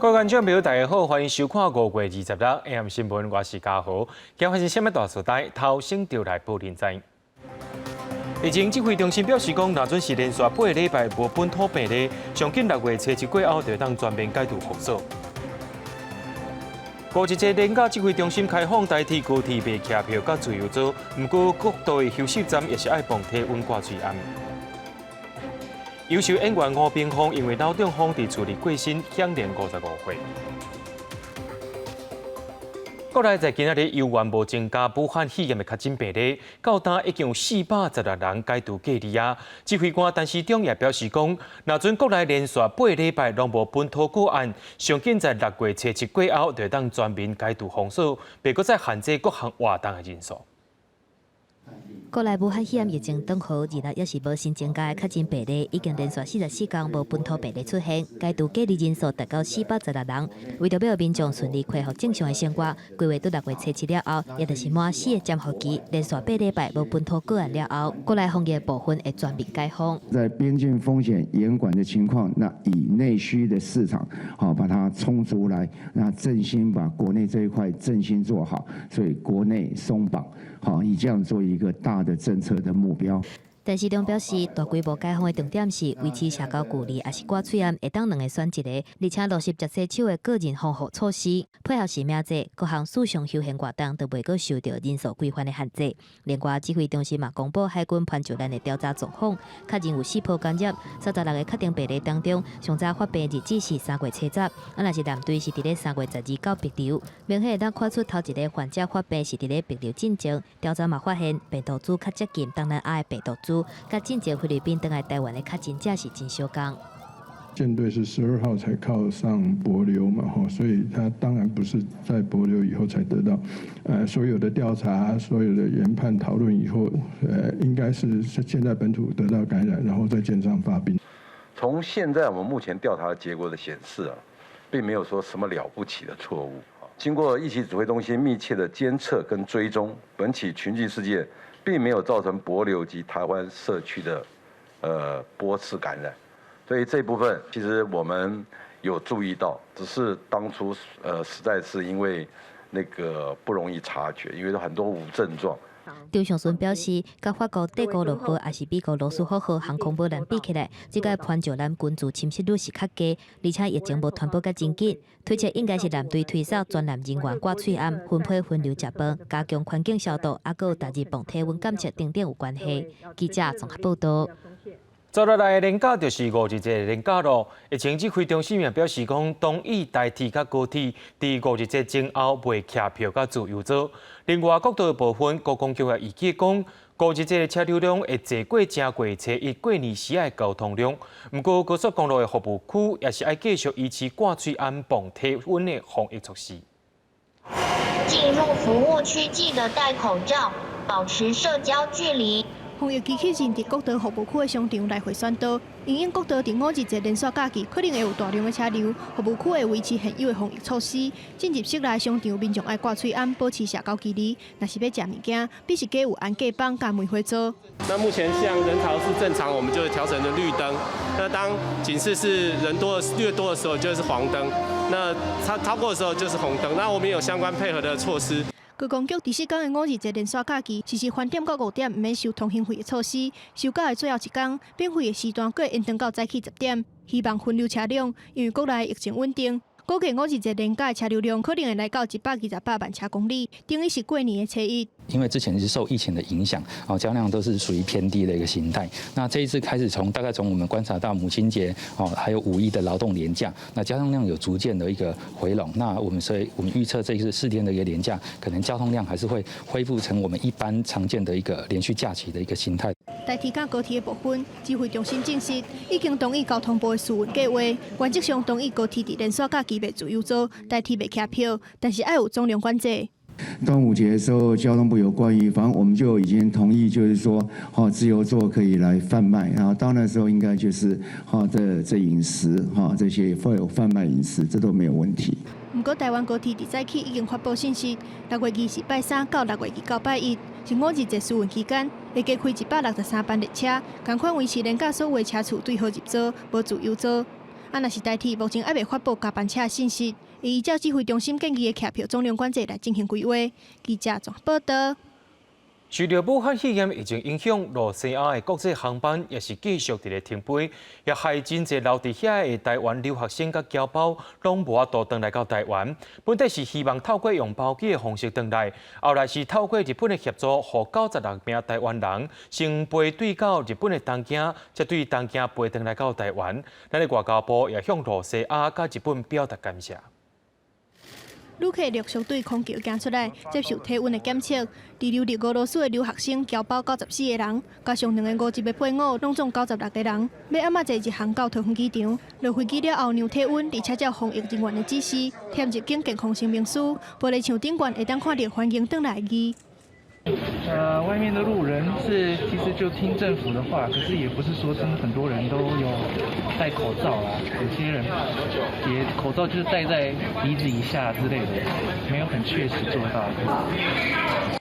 各位觀眾朋友，大家好，歡迎收看5月26 AM 新聞，我是嘉豪。今發生啥物大事代？頭先就來報您知。疫情指揮中心表示講，若準是連續8個禮拜無本土病例，上緊6月初7過後，就當全面解除封鎖。五日節連假指揮中心開放台鐵、高鐵袂車票佮自由座，毋過國道的休息站也是愛磅體溫掛喙罨。優秀演員吳平鳳因為腦中風佇厝裡過身，享年55歲。國內在今仔日猶原無增加武漢肺炎的確診病例，到今已經有416人解除隔離啊。指揮官陳時中也表示講，若準國內連續八禮拜攏無本土個案，上緊在6月初7過後，就當全面解除封鎖，袂閣再限制各項活動的人數。國內武漢肺炎疫情當好，二日也是無新增加的確診病例，已經連續44天無本土病例出現，解除隔離人數達到416人。為著欲予民眾順利恢復正常的生活，規劃佇6月初7了後，也就是滿四個潛伏期，連續八禮拜無本土個案了後，國內防疫部分會全面解封。在邊境風險嚴管的情況，那以內需的市場，好把它衝出來，那振興把國內這一塊振興做好，所以國內鬆綁，好以這樣做一個大的政策的目標。陳時中表示，大規模解封的重點是維持社交距離，抑是掛喙罨，會當兩个選一个，而且落實食洗手的個人防護措施，配合實名制，各項水上休閒活動都袂閣受著人數規範的限制。另外，指揮中心嘛公布海軍潘石蘭的調查狀況，確認有四波感染，36個確定病例當中，上早發病日子是3月初10，啊，若是艦隊是佇咧3月12到帛琉，明顯會當看出頭一个患者發病是佇咧帛琉進前。調查嘛發現，病毒株較接近東南亞的病毒株，佮進前菲律賓轉來台灣的確診者是真相仝。艦隊是12號才靠上帛琉嘛，吼，所以他當然不是在帛琉以後才得到，所有的調查、所有的研判、討論以後，應該是現在本土得到感染，然後在艦上發病。從現在我們目前調查的結果的顯示啊，並沒有說什麼了不起的錯誤。經過疫情指揮中心密切的監測跟追蹤，本起群聚事件並沒有造成帛琉及台灣社區的波次感染。所以這部分其實我們有注意到，只是當初實在是因為那個不容易察覺，因為很多無症狀。張尚存表示，佮法國戴高樂號抑是美國羅斯福號航空母艦比起來，這個潘石蘭軍事侵蝕率是較低，而且疫情無傳播甲真緊，推測應該是艦隊推捒全艦人員掛喙罨、分批分流食飯、加強環境消毒，抑閣有逐日磅體溫監測等等有關係。記者綜合報道。接落來的連假就是五日節連假咯。疫情指揮中心也表示講，同意台鐵佮高鐵佇五日節前後賣車票佮自由座。另外，國道的部分，高公局也預計講，五日節的車流量會濟過正月初一過年時的交通量。毋過，高速公路的服務區也是愛繼續維持掛喙罨、磅體溫的防疫措施。進入服務區記得戴口罩，保持社交距離。防疫機器人佇國道服務區的商場來回宣導，因應國道佇五日節連續假期可能會有大量的車流，服務區會維持現有的防疫措施。進入室內商場，民眾愛掛喙罨，保持社交距離。若是欲食物件，必須加有安隔板佮梅花座。那目前像人潮是正常，我們就會調成了綠燈。那當警示是人多越多的時候，就是黃燈。那超過的時候就是紅燈。那我們有相關配合的措施。觀光局佇四天的五日節連續假期，實施翻點到5點毋免收通行費的措施。收假的最後一天，免費的時段閣會延長到早起10點，希望分流車輛，因為國內疫情穩定。估計五日節連假的車流量可能會來到128萬車公里，等於是過年的初一。因為之前是受疫情的影響，哦，交通量都是屬於偏低的一個形態。那這一次開始從大概從我們觀察到母親節哦，還有五一的勞動連假，那交通量有逐漸的一個回籠。那我們所以我們預測這一次4天的一個連假，可能交通量還是會恢復成我們一般常見的一個連續假期的一個形態。台鐵佮高鐵的部分，指揮中心證實已經同意交通部的試運計劃，原則上同意高鐵佇連續假期賣自由座，台鐵賣車票，但是愛有總量管制。端午節的時候，交通部有關於，反正我們就已經同意，就是說，哈，自由座可以來販賣，然後到那時候應該就是，哈，這飲食，哈，這些會有販賣飲食，這都沒有問題。毋過，台灣高鐵佇早起已經發布信息，6月20拜三到6月29拜一是五日節試運期間，會加開163班列車，仝款維持連假所有車次對號入座，無自由座。啊，若是台鐵目前猶未發布加班車信息，會依照指揮中心建議的車票總量管制來進行規劃。記者綜合報道。受著武漢肺炎疫情影響，露西亞的國際航班也是繼續佇咧停飛，也害真濟留佇遐的台灣留學生佮僑胞攏無法度轉來到台灣。本底是希望透過用包機的方式轉來，後來是透過日本的協助，予96名台灣人先飛對到日本的東京，才對東京飛轉來到台灣。咱的外交部也向露西亞佮日本表達感謝。旅客陸續對空橋行出來，接受體溫的檢測。滯留佇俄羅斯的留學生僑胞94個人，加上兩个五日的配額，攏總96個人。欲按怎坐日航到桃園機場，落飛機了後量體溫，而且照防疫人員的指示，填入境健康聲明書，玻璃牆頂懸會當看著歡迎轉來的字。外面的路人是其實就聽政府的話，可是也不是說真的很多人都有戴口罩啦，有些人也口罩就是戴在鼻子以下之類的，沒有很確實做到。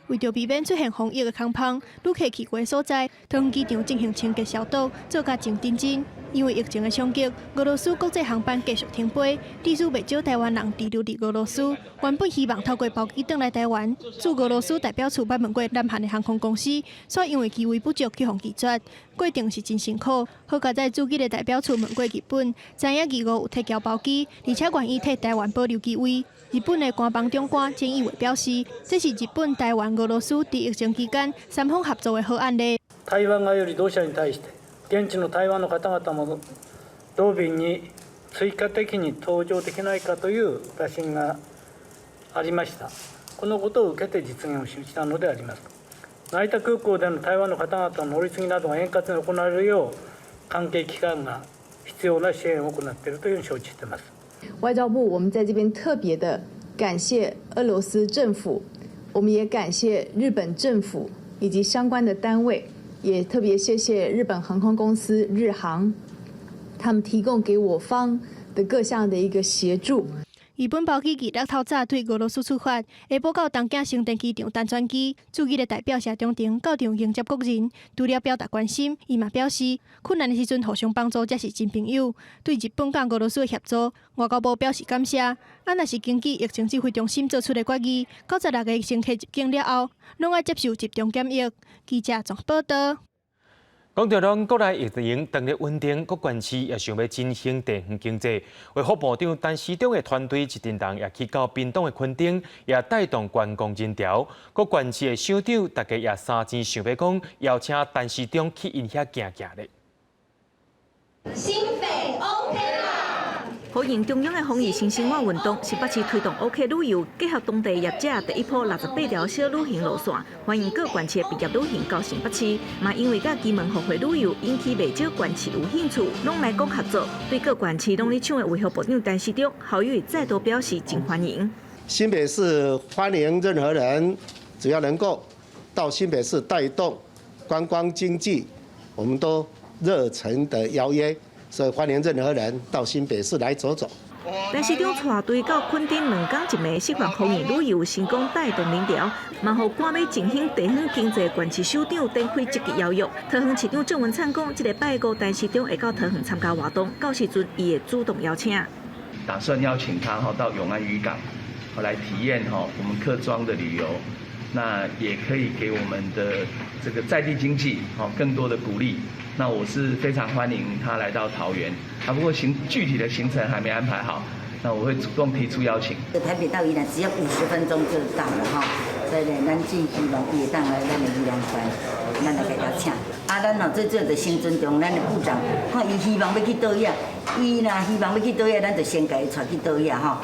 為著避免出現防疫的空縫，旅客去過所在，桃園機場進行清潔消毒，做甲真認真。因為疫情的衝擊，俄羅斯國際航班繼續停飛，致使袂少台灣人滯留佇俄羅斯。原本希望透過包機轉來台灣，駐俄羅斯代表處捌問過南韓的航空公司，煞因為機位不足去予拒絕。過程是真辛苦。好佳哉駐日的代表處問過日本，知影義烏有撤僑包機，而且願意替台灣保留機位。日本的官房長官菅義偉表示，這是日本、台灣、俄羅斯佇疫情期間三方合作的好案例。台灣側より同社に対して現地の台灣の方々も同便に追加的に搭乗できないかという打診がありました。このことを受けて実現をしたのであります。成田空港での台灣の方々の乗り継ぎなどが円滑に行われるよう関係機関が必要な支援を行っているというふうに承知しています。外交部，我們在這邊特別的感謝俄羅斯政府，我們也感謝日本政府以及相關的單位。也特別謝謝日本航空公司日航，他們提供給我方的各項的一個協助。日本包機禮拜六透早對俄羅斯出發，下晡到東京成田機場等轉機。駐日的代表謝長廷到場迎接國人，除了表達關心，伊嘛表示困難的時陣互相幫助才是真朋友。對日本佮俄羅斯的協助，外交部表示感謝。啊，若是根據疫情指揮中心做出的決議，96個乘客入境了後，攏愛接受集中檢疫。記者綜合報道。講著咱國內疫情當咧穩定，各縣市也想欲振興地方經濟。衛福部長陳時中的團隊一陣人也去到屏東的墾丁，也帶動觀光人潮。各縣市的首長大家也三錢想欲講，邀請陳時中去𪜶遐行行咧。新北 OK 啦！呼應中央的防疫新生活運動，新北市推動 OK 旅遊，結合當地業者第一波68條小旅行路線，歡迎各縣市畢業旅行到新北市。嘛因為佮金門互惠旅遊引起袂少縣市有興趣，攏來講合作。對各縣市攏咧搶的衛福部長陳時中，侯友宜再度表示真歡迎。新北市歡迎任何人，只要能夠到新北市帶動觀光經濟，我們都熱誠的邀約。所以歡迎任何人到新北市來走走。陳時中帶隊到墾丁兩工一暝，釋放防疫旅遊成功帶動人潮，嘛予趕欲振興地方經濟縣市首長展開積極邀約。桃園市長鄭文燦講，這個拜五陳時中會到桃園參加活動，到時陣伊會主動邀請。打算邀請他哈到永安漁港，來體驗哈我們客莊的旅遊，那也可以給我們的這個在地經濟哈更多的鼓勵。那我是非常歡迎他來到桃園，啊，不過具體的行程還沒安排好，那我會主動提出邀請。台北到宜蘭只要50分鐘就到了哈，所以呢，咱真希望伊會當來咱的宜蘭縣，咱來共邀請。啊，咱哦最主要就先尊重咱的部長，看伊希望欲去佗遐，伊若希望欲去佗遐，咱就先共伊帶去佗遐吼。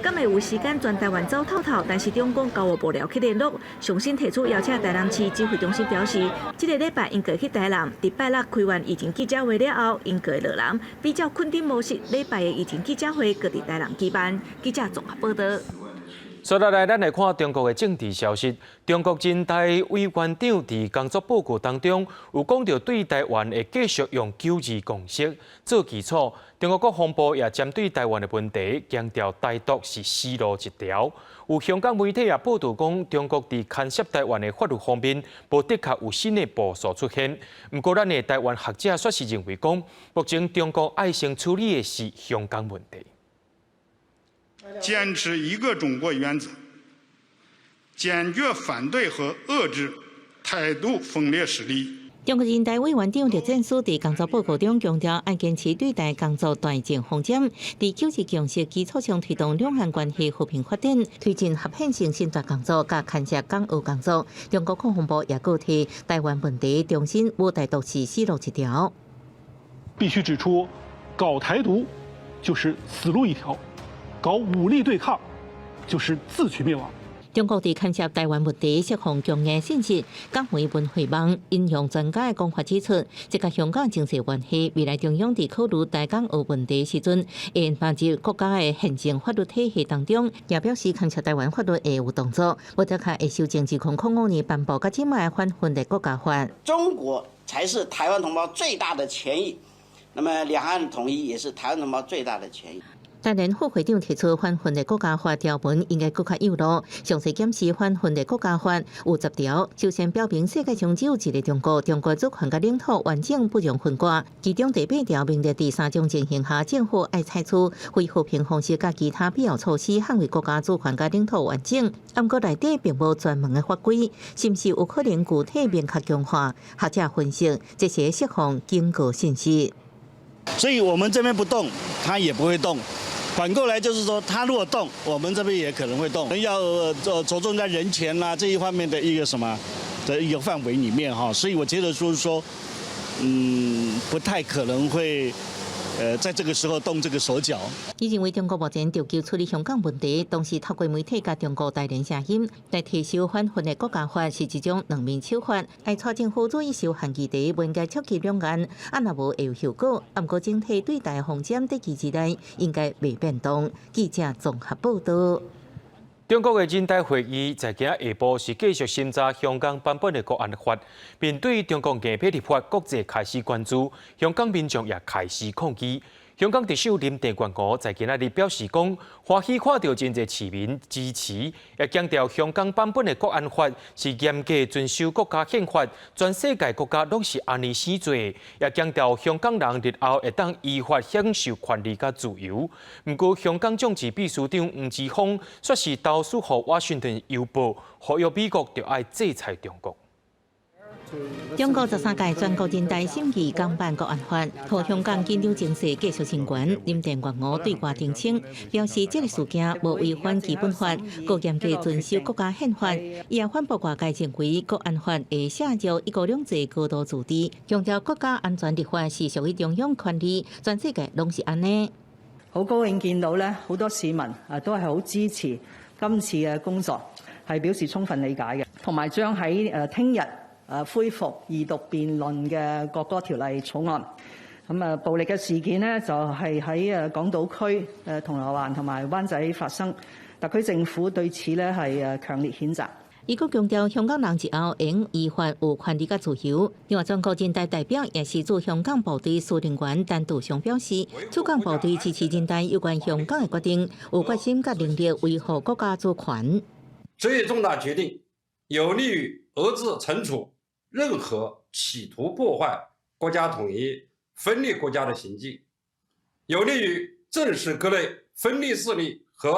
敢會有時間全台灣走透透？陳時中講交有幕僚去聯絡，上新提出邀請台南市指揮中心表示，這個禮拜𪜶會去台南，佇拜六開完疫情記者會了後，𪜶會落南，比照墾丁模式，禮拜的疫情記者會閣佇台南舉辦。記者綜合報道。接落來，咱來看中國的政治消息。中國人大委員長佇工作報告當中，有講著對台灣會繼續用九二共識做基礎。中國國防部也針對台灣的問題，強調台獨是死路一條。有香港媒體也報導講，中國佇牽涉台灣的法律方面，無的確有新的部署出現。毋過，咱的台灣學者卻是認為講，目前中國愛先處理的是香港問題。堅持一個中國原則，堅決反對和遏制台獨分裂勢力。中國人大委員長栗戰書佇工作報告中強調，愛堅持對台工作大政方針，佇九二共識基礎上推動兩岸關係和平發展，推進合憲性審查工作，佮牽涉港澳工作。中國國防部也閣提台灣問題重申無台獨是死路一條。必須指出，搞台獨就是死路一條。搞武力對抗，就是自取滅亡。中國佇牽涉台灣問題釋放強硬信息，港媒文匯網引用專家的講法指出，這佮香港情勢關係，未來中央佇考慮台港澳問題時陣，會納入國家的憲政法律體系當中，也表示牽涉台灣法律會有動作，無的確會修正2005年頒布佮這擺反分裂國家法。中國才是台灣同胞最大的權益，那麼兩岸統一也是台灣同胞最大的權益。台聯副會長提出反分裂國家法條文應該閣較幼路，詳細檢視反分裂國家法有10條，首先表明世界上只有一个中國，中國主權佮領土完整不容分割。其中第八條明列佇三種情形下，政府愛採取非和平方式佮其他必要措施捍衛國家主權佮領土完整。毋過內底並無專門的法規，是毋是有可能具體明確強化？學者分析，這是釋放警告信息。所以我們這邊不動，他也不會動。反過來就是說，他如果動，我們這邊也可能會動。要著重在人權啦這一方面的一個什麼的一個範圍裡面哈，所以我覺得就是說，不太可能會，在這個時候動這個手腳。伊認為中國目前著急處理香港問題，同時透過媒體佮中國台聯聲音來提修反分裂國家法是一種兩面手法，愛掣政府注意修憲議題，毋應該觸及兩岸，啊若無會有後果。毋過整體對台方針短期之內應該袂變動。記者綜合報導。中國的人大會議在今仔下晡是繼續審查香港版本的國安法，面對中國硬批立法，國際開始關注，香港民眾也開始抗議。香港特首林鄭月娥在今仔日表示講，歡喜看著真濟市民支持，也強調香港版本的國安法是嚴格遵守國家憲法，全世界國家攏是按呢生做，也強調香港人日後會當依法享受權利佮自由。毋過，香港眾志秘書長黃之鋒煞是投書予華盛頓郵報，呼籲美國著愛制裁中國。中國13屆全國人大審議港版國安法，予香港緊張情勢繼續升懸。林鄭月娥對外澄清，表示這個事件無違反基本法，閣嚴格遵守國家憲法。伊也反駁外界認為國安法會削弱一國兩制高度自治，強調國家安全立法是屬於中央權力，全世界攏是按呢。好高興見到咧，好多市民啊都係好支持今次嘅工作，係表示充分理解嘅，同埋將喺聽日恢復二讀辯論嘅國歌條例草案。咁啊，暴力嘅事件呢，就係喺港島區銅鑼灣同埋灣仔發生，特區政府對此呢係強烈譴責。伊閣強調，香港人日後應依法有權利佮自由。另外，全國人大代表也是駐香港部隊司令員陳杜祥表示，駐港部隊支持人大有關香港的決定，有決心佮能力維護國家主權。這一重大決定有利於遏制懲處任何企圖破壞國家統一、分裂國家的行徑，有利於震懾各類分裂勢力和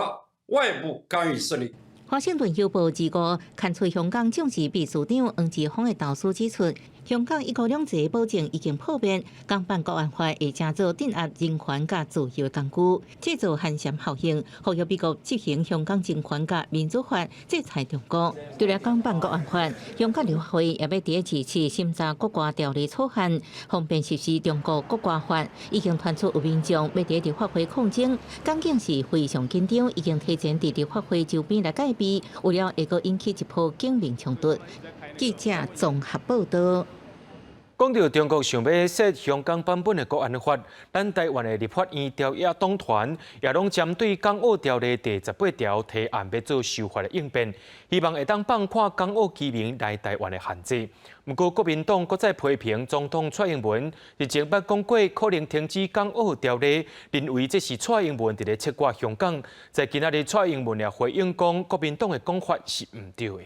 外部干預勢力。華盛頓郵報二五刊出香港眾志秘書長黃之鋒的投書指出，香港一國兩制保證已經破滅，港版國安法會成做鎮壓人權佮自由的工具，製造寒蟬效應，呼籲美國執行香港人權佮民主法，制裁中國。除了港版國安法，香港立法會也欲佇二次審查國歌條例草案，方便實施中國國歌法。已經傳出有民眾欲佇立法會抗爭，港警是非常緊張，已經提前佇立法會周邊來戒備，有了會閣引起一波警民衝突。記者綜合報導。講到中國想欲設香港版本的國安法，咱台灣的立法院朝野黨團也攏針對港澳條例第18條提案欲做修法的應變，希望會當放寬港澳居民來台灣的限制。毋過國民黨閣再批評總統蔡英文日前捌講過可能停止港澳條例，認為這是蔡英文佇咧切割香港。在今仔日，蔡英文也回應講，國民黨的講法是毋對的。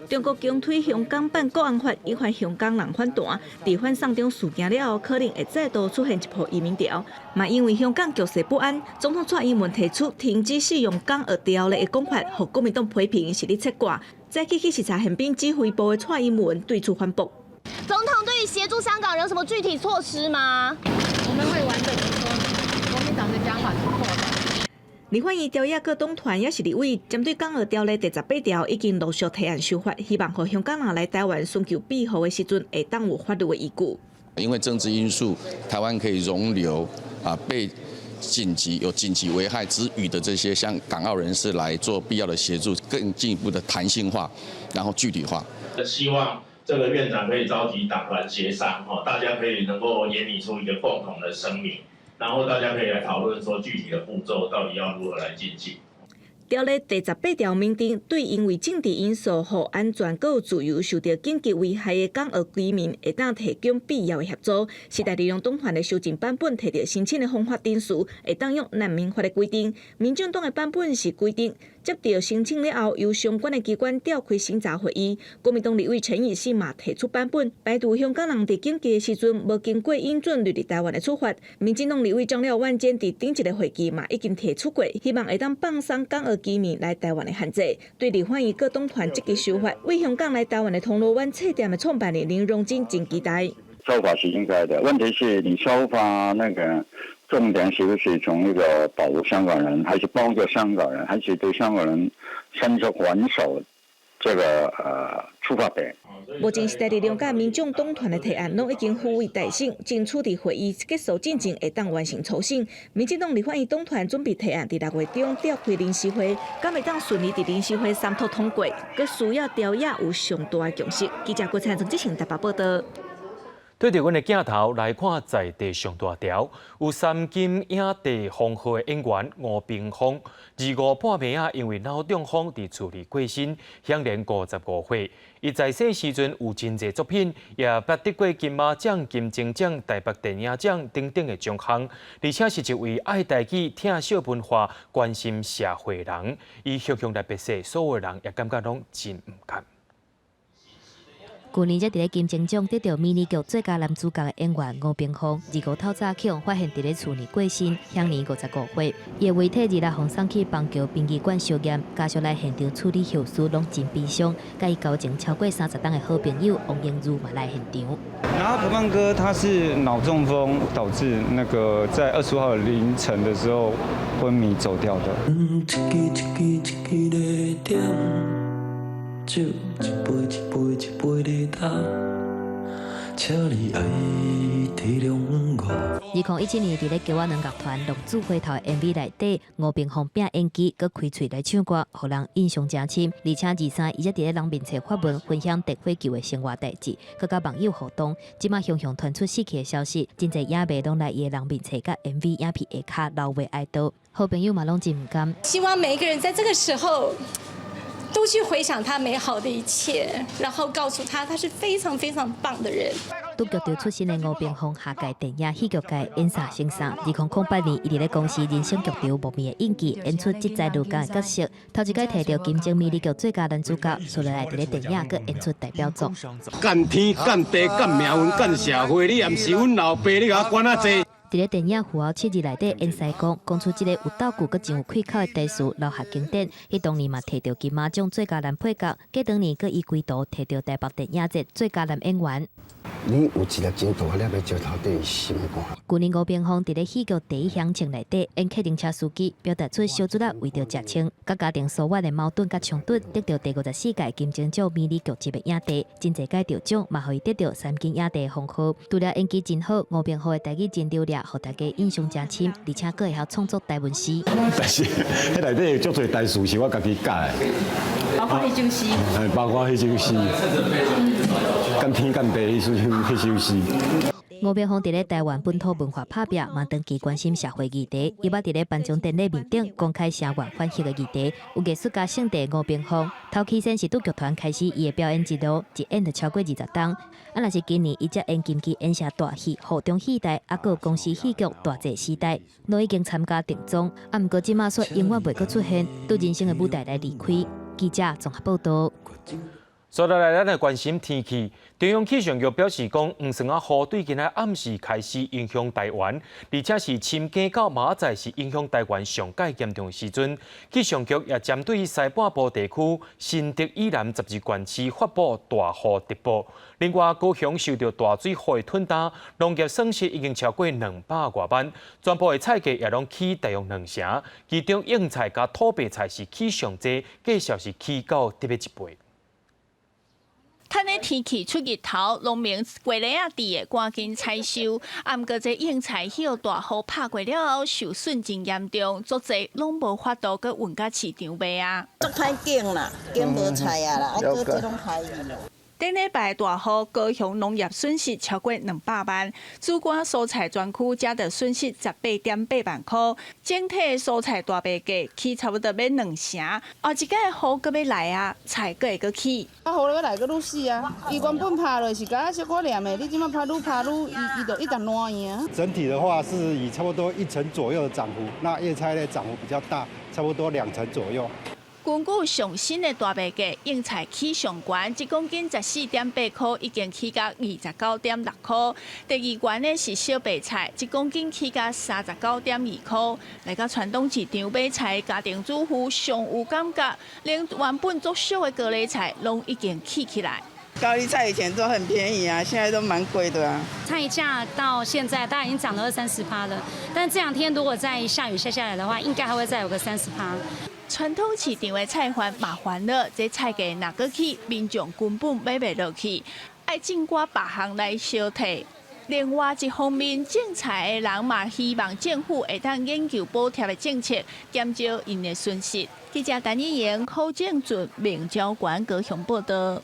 中國強推香港版國安法，引發香港人反彈。佇反送中事件了後，可能會再度出現一波移民潮。嘛因為香港局勢不安，總統蔡英文提出停止適用港澳條例的講法，予國民黨批評是咧切割。早起去視察憲兵指揮部的蔡英文對此反駁。總統對於協助香港人有什麼具體措施嗎？我們會完整的說，國民黨的講法是錯的。立法院朝野各黨團抑是立委，針對港澳條例第18條已經陸續提案修法，希望予香港人來台灣尋求庇護的時陣，會當有法律的依據。因為政治因素，台灣可以容留啊被緊急有緊急危害之虞的這些像港澳人士來做必要的協助，更進一步的彈性化，然後具體化。希望這個院長可以召集黨團協商，大家可以能夠研擬出一個共同的聲明。然後大家可以來討論說具體的步驟到底要如何來進行。條例第18條明定，對因為政治因素予安全閣自由受著緊急危害的港澳居民，會當提供必要的協助。時代力量黨團的修正版本提著申請的方法程序，會當用難民法的規定。民進黨的版本是規定，接著申請了後，由相關的機關召開審查會議。國民黨立委陳以信嘛提出版本，排除香港人佇緊急的時陣無經過允准入佇台灣的處罰。民進黨立委張廖萬堅佇頂一个會期嘛已經提出過，希望會當放鬆港澳居民來台灣的限制。對立法院各黨團積極修法，為香港來台灣的銅鑼灣冊店的創辦人林榮金真期待。修法是應該的，問題是你修法那個重點是不是從一個保護香港人，還是幫助香港人，還是對香港人伸出援手？這個出發點。目前時代力量佮民眾黨團的提案攏已經付委待審，爭取佇會議結束進前會當完成初審。民進黨立法院黨團準備提案佇6月中召開臨時會，敢會當順利佇臨時會三讀通過，閣需要朝野有上大的共識。記者郭燦曾志成台北報導。對著阮的鏡頭來看，在地上大條有三金影帝封號的演員吳平鳳，25半暝仔，因為腦中風佇厝裡過身，享年55歲。伊在世時陣有真濟作品，也捌得過金馬獎、金鐘獎、台北電影獎等等的獎項，而且是一位愛台語、疼惜文化、關心社會人。伊雄雄來別逝，所有人也感覺攏真毋甘。舊年才佇咧金鐘獎得著迷你劇最佳男主角的演員吳平鳳，25透早去予發現佇咧厝內過身，享年55歲。伊的遺體26予送去邦橋殯儀館相驗，家屬來現場處理後事，攏真悲傷。佮伊交情超過30冬的好朋友王英如嘛來現場。然後可曼哥他是腦中風導致那個在25號凌晨的時候昏迷走掉的。酒一杯一杯一杯咧干，請你愛體諒我。2017年，佇咧橋仔軟樂團《浪子回頭》MV 內底，吳平鳳拼演技，閣開喙來唱歌，予人印象誠深。而且23，伊才佇咧人面冊發文分享電火球的生活代誌，閣佮網友互動。這馬雄雄傳出死去的消息，真濟影迷攏來伊的人面冊佮 MV 影片下跤流淚哀悼，好朋友嘛攏真毋甘。希望每一個人在這個時候，都去回想他美好的一切，然後告訴他他是非常非常棒的人。拄劇場出身的吳平鳳，下屆電影戲劇界演煞成啥。2008年，伊佇咧公視人生劇場無眠的印記演出這災如江的角色，頭一擺提著金鐘迷你劇最佳男主角，接落來佇咧電影閣演出代表作。幹天幹地幹命運幹社會，你也毋是阮老爸，你共我管遐濟。佇咧電影《父後七日》內底演師公，講出這个有道具閣真有氣口的台詞，留下經典。彼當年嘛提著金馬獎最佳男配角，過當年閣以歸途提著台北電影節最佳男演員。你有一粒真大粒的石頭佇伊心肝。舊年吳明鳳佇咧戲劇第一響情內底演客人車司機，表達出小卒仔為著食穿，佮家庭所謂的矛盾佮衝突，得著第54屆金鐘獎迷你劇集的影帝，真濟屆得獎，嘛予伊得著三金影帝封號。除了演技真好，吳明鳳的台語真流利，予大家印象真深，而且閣會曉創作台文詩。但是，彼內底有足濟台詞是我家己改的，包括彼首詩。包括彼首詩，感天感地彼首詩。吳明鳳佇咧台灣本土文化拍拚，嘛長期關心社會議題。伊捌佇咧頒獎典禮面頂公開聲援反核的議題。有藝術家聖地吳明鳳，頭起先是拄劇團開始伊的表演之路，一演就超過20冬。啊，若是今年伊才演金雞演成大戲《雨中戲台》，啊，閣有公視戲劇《大濟時代》，攏已經參加定妝。啊，毋過這馬卻永遠袂閣出現，對人生的舞台來離開。記者綜合報導。接落來，咱來關心天氣。中央氣象局表示講，黃霜仔雨對今仔暗時開始影響台灣，而且是深更到明仔載是影響台灣上蓋嚴重的時陣。氣象局也針對西半部地區新竹以南12縣市發布大雨特報。另外，高雄受著大水雨的吞焦，農業損失已經超過200外萬，全部的菜價也攏起大約2成，其中莺菜佮土白菜是起上濟，價數是起到特別一倍。趁咧天氣出日頭，農民規日仔佇的趕緊採收。啊，毋過這莺菜予大雨拍過了後，受損真嚴重，足濟攏無法度閣運到市場賣啊。足歹景啦，景無菜啊啦，啊，閣這攏害去。頂禮拜大雨，高雄農業損失超過200萬，主管蔬菜專區才著損失18.8萬箍，整體蔬菜大白價起差不多欲2成。後一擺雨閣欲來啊，菜閣會閣起。啊，雨欲來閣愈死啊！伊原本拍落是敢若小可黏的，你這馬拍愈拍愈，伊伊就一直爛去啊。整體的話是以差不多1成左右的漲幅，那葉菜類漲幅比較大，差不多2成左右。根據上新的大白價，莺菜起上懸，一公斤14.8箍，已經起到29.6箍。第二懸的是小白菜，一公斤起到39.2箍。來到傳統市場買菜，家庭主婦上有感覺，連原本足俗的高麗菜攏已經起起來。高麗菜以前都很便宜啊，現在都蠻貴的啊。菜價到現在大概已經漲了二三十趴了，但這兩天如果再下雨下下來的話，應該還會再有個30%。傳統市場的菜販嘛煩惱，這菜價若閣起，民眾根本買袂落去，愛種寡別項來相替。另外一方面，種菜的人嘛希望政府會當研究補貼的政策，減少𪜶的損失。記者陳以瑩、柯正俊、明昭館高雄報導。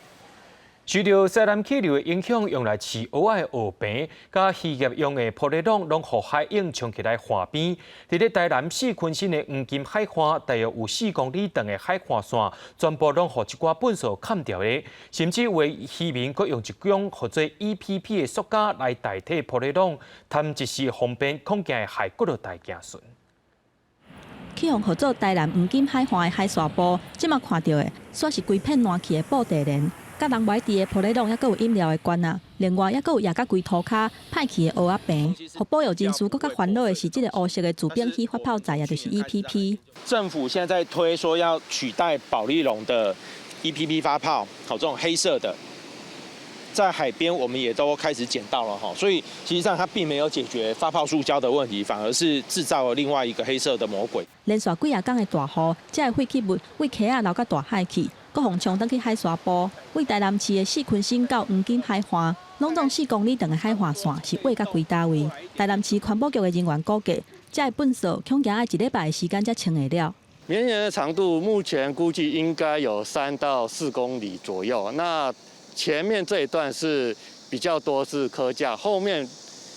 受著西南氣流的影響，用來飼蚵仔的蚵棚，佮漁業用的玻璃籠，攏予海湧沖起來岸邊。佇咧台南四鯤鯓的黃金海岸，大約有4公里長的海岸線，全部攏予這寡糞埽崁著的。甚至有的漁民閣用一種號做 EPP 的塑膠來代替玻璃籠，貪一時方便，恐驚會害幾落代子孫。去予號做台南黃金海岸的海沙埔，這馬看著的，煞是規片爛去的布袋蓮。佮人無愛挃的玻璃籠，猶閣有飲料的罐仔，另外猶閣有壓甲規塗跤歹去的蚵仔棚。予保育人士閣較煩惱的是，這个烏色的聚丙烯發泡材，也就是 EPP。政府現在在推說要取代保麗龍的 EPP 發泡，好，這種黑色的，在海邊我們也都開始撿到了哈，所以實際上它並沒有解決發泡塑膠的問題，反而是製造了另外一個黑色的魔鬼。連續幾仔工的大雨，這个廢棄物對溪仔流到大海去。閣予沖轉去海沙埔，對台南市的四鯤鯓到黃金海岸，攏總4公里長的海岸線是挖甲規焦位。台南市環保局的人員估計，這个糞埽恐驚愛一禮拜的時間才清會了。綿延的長度目前估計應該有3到4公里左右。那前面這一段是比較多是蚵架，後面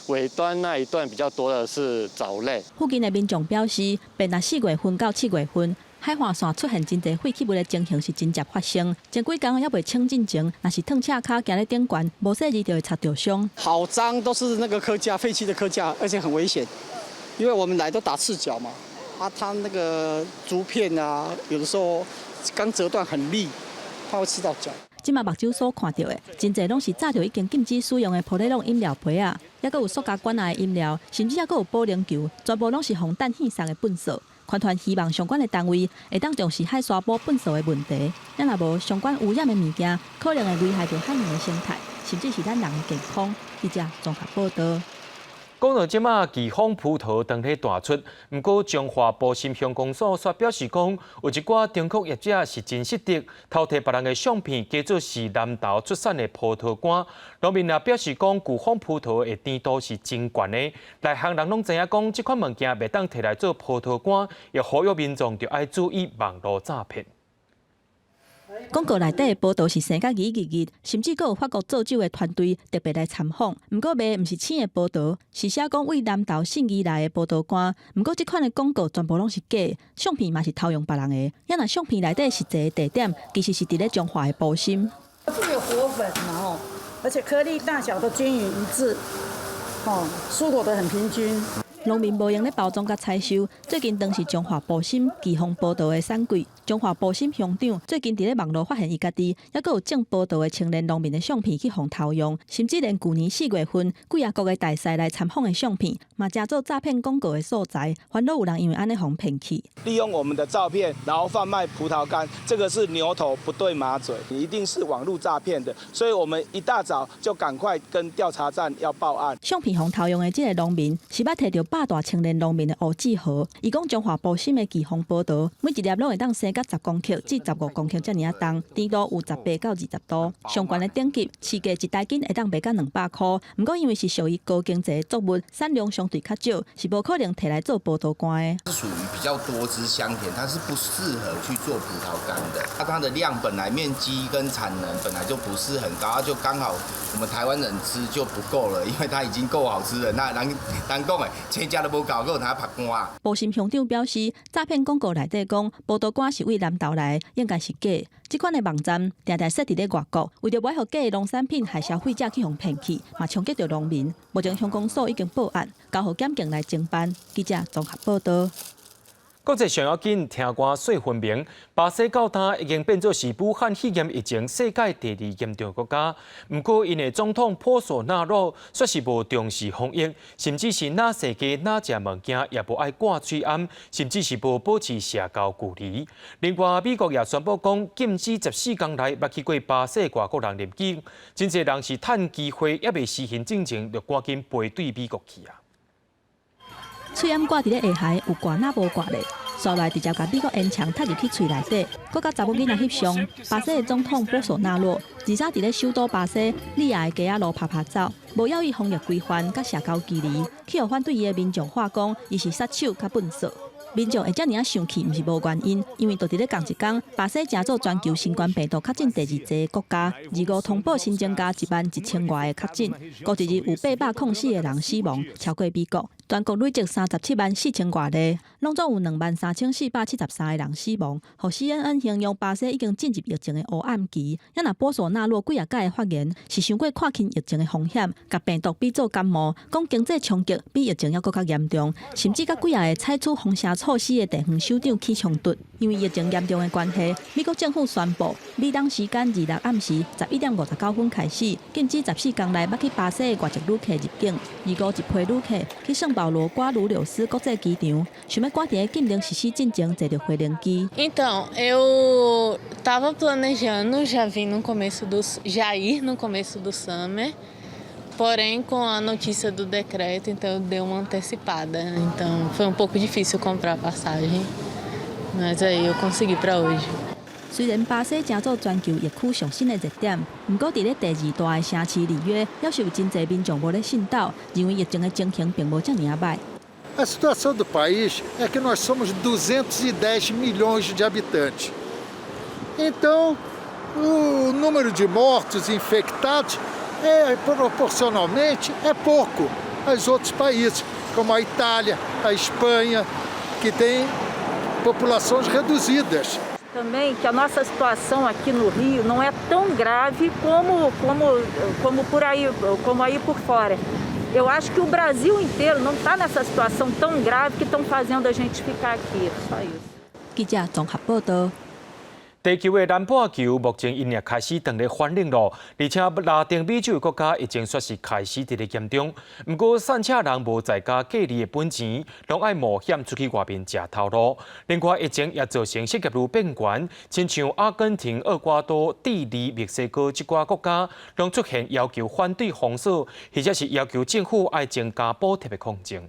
尾端那一段比較多的是藻類。附近的民眾表示，變若4月份到7月份，海岸線出現真濟廢棄物的情形是真正發生。前幾工猶未清進前，若是褪赤跤行咧頂懸，無細膩就會擦著傷。好髒，都是那個蚵架，廢棄的蚵架，而且很危險，因為我們來都打赤腳嘛。啊，它那個竹片啊，有的時候剛折斷很利，怕會刺到腳。這馬目睭所看著的，真濟攏是早就已經禁止使用的玻璃籠飲料杯仔，猶閣有塑膠罐仔的飲料，甚至猶閣有保齡球，全部攏是予彈糞送的糞埽。團團希望相關的單位會當重視海沙埔糞埽的問題，若無相關污染的物件，可能會危害著海洋的生態。甚至是咱人的健康。記者綜合報道。講到這馬巨峰葡萄當咧大出，毋過彰化埔心鄉公所煞表示講，有一寡中國業者是真失德，偷提別人的相片，假做是南投出產的葡萄乾。農民也表示講，巨峰葡萄的甜度是真懸的，內行人攏知影講，這款物件袂當提來做葡萄乾，也呼籲民眾著愛注意網路詐騙。廣告內底的葡萄是生甲圓圓圓，甚至閣有法國做酒的團隊特別來參訪。毋過賣毋是青的葡萄，是寫講對南投信義來的葡萄乾。毋過這款的廣告全部攏是假，相片嘛是偷用別人的。啊若相片內底實際的地點，其實是佇咧彰化的埔心。這個有果粉嘛吼，而且顆粒大小都均勻一致，哦，蔬果都很平均。農民無閒咧包裝佮採收。最近當是彰化埔心巨峰葡萄的產季，彰化埔心鄉長最近佇咧網路發現伊家己，猶閣有種葡萄的青年農民的相片去予偷用，甚至連舊年4月份幾仔國的大使來參訪的相片，嘛成做詐騙廣告的素材，煩惱有人因為按呢予騙去。利用我們的照片，然後販賣葡萄乾，這個是牛頭不對馬嘴，一定是網路詐騙的，所以我們一大早就趕快跟調查站要報案。相片予偷用的這个農民是捌提著百大青年農民的吳志豪，伊講彰化埔心的巨峰葡萄，每一粒攏會當生甲10公克至15公克遮爾仔重，甜度有18到20度，上懸的等級市價一公斤會當賣甲200箍。毋過因為是屬於高經濟的作物，產量相對較少，是無可能提來做葡萄乾的。是屬於比較多汁香甜，它是不適合去做葡萄乾的。它的量本來面積跟產能本來就不是很高，就剛好我們台灣人吃就不夠了，因為它已經夠好吃了。那人人講的，青食都無夠，閣有通拍乾。埔心鄉長表示，詐騙廣告內底講葡萄乾是對南投來，應該是假。這款的網站定定設佇咧外國，為著袂予假的農產品害消費者去予騙去，嘛衝擊著農民。目前鄉公所已經報案，交予檢警來偵辦。記者綜合報道。國際上要緊，聽歌說分明。巴西到今已經變做是武漢肺炎疫情世界第二嚴重國家。毋過，𪜶的總統波索納洛煞是無重視防疫，甚至是若踅街若食物件也無愛掛喙罨，甚至是無保持社交距離。另外，美國也宣布講禁止14工內捌去過巴西外國人入境。真濟人是趁機會，猶未施行進前，就趕緊飛對美國去啊！喙罨掛佇咧下頦，有掛若無掛咧，紲來直接共美國煙腸插入去喙內底，閣佮查某囡仔翕相。巴西的總統波索納洛，二三佇咧首都巴西利亞的街仔路趴趴走，無猶豫防疫規範佮社交距離，去予反對伊的民眾話講，伊是殺手佮笨手。民眾會遮爾仔生氣，毋是無原因，因為就佇咧仝一工，巴西成做全球新冠病毒確診第二濟的國家，二五通報新增加1萬1千外个確診，五一日有804個人死亡，超過美國。全國累積37萬4千外例，攏總有23,473個人死亡。予 CNN 形容巴西已經進入疫情的黑暗期。啊若波索納洛幾仔擺的發言是傷過看輕疫情的風險，共病毒比做感冒，講經濟衝擊比疫情猶閣較嚴重，甚至佮幾仔个採取封城措施的地方首長起衝突。因為疫情嚴重的關係，美國政府宣布，美東時間26暗時11點59分開始，禁止14工內捌去巴西的外籍旅客入境。25一批旅客去聖保羅瓜魯柳斯國際機場，想欲趕佇禁令實施進前坐著飛行機。 Então, eu estava planejando já vir no começo do, já ir no começo do summer, porém com a notícia do decreto, então eu dei uma antecipada, então foi um pouco difícil comprar passagem, mas aí eu consegui para hoje. 雖然巴西成做全球疫區上新的熱點，毋過佇咧第二大的城市里約，猶是有真濟民眾無咧信斗，認為疫情的情形並無遮爾仔䆀。 A situação do país é que nós somos 210 milhões de habitantes. Então, o número de mortos e infectados é proporcionalmente é pouco aos outros países, como a Itália, a Espanha, que têm populações reduzidas. Também que a nossa situação aqui no Rio não é tão grave como por aí, como aí por fora. Eu acho que o Brasil inteiro não está nessa situação tão grave que estão fazendo a gente ficar aqui, só isso. 記者綜合報道。地球的南半球目前𪜶也開始轉咧反冷咯，而且拉丁美洲的國家疫情煞是開始佇咧嚴重。毋過，散赤人無在家隔離的本錢，攏愛冒險出去外面食頭路。另外，疫情也造成失業率變懸，親像阿根廷、厄瓜多、智利、墨西哥這寡國家，攏出現要求反對封鎖，或者是要求政府愛增加補貼的抗爭。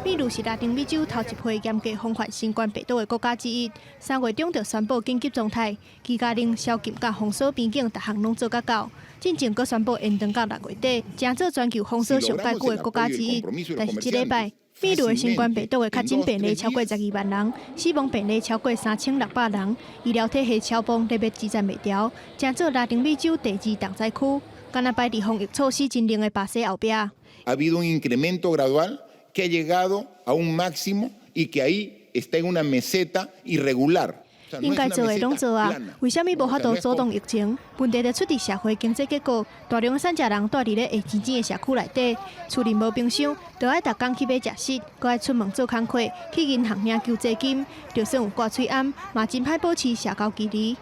秘魯是拉丁美洲頭一批嚴格防範新冠病毒的國家之一，3月中就宣布緊急狀態，居家令、宵禁佮封鎖邊境，逐項攏做甲到。進前閣宣布延長到6月底，成做全球封鎖上蓋久的國家之一。但是這禮拜，秘魯的新冠病毒的確診病例超過12萬人，死亡病例超過3600人，醫療體系超崩，咧欲支撐袂牢，成做拉丁美洲第二重災區。敢若擺佇防疫措施真冷的巴西後壁。 Ha habido un incremento gradual que ha llegado a un máximo y que ahí está en una meseta irregular. 應該做的攏做啊，為啥物無法度阻擋疫情？問題就出佇社會經濟結構，大量的散食人蹛佇咧會擠擠的社區內底，厝裡無冰箱，就愛逐工去買食食，閣愛出門做工課，去銀行領救濟金，就算有掛喙罨，嘛真歹保持社交距離。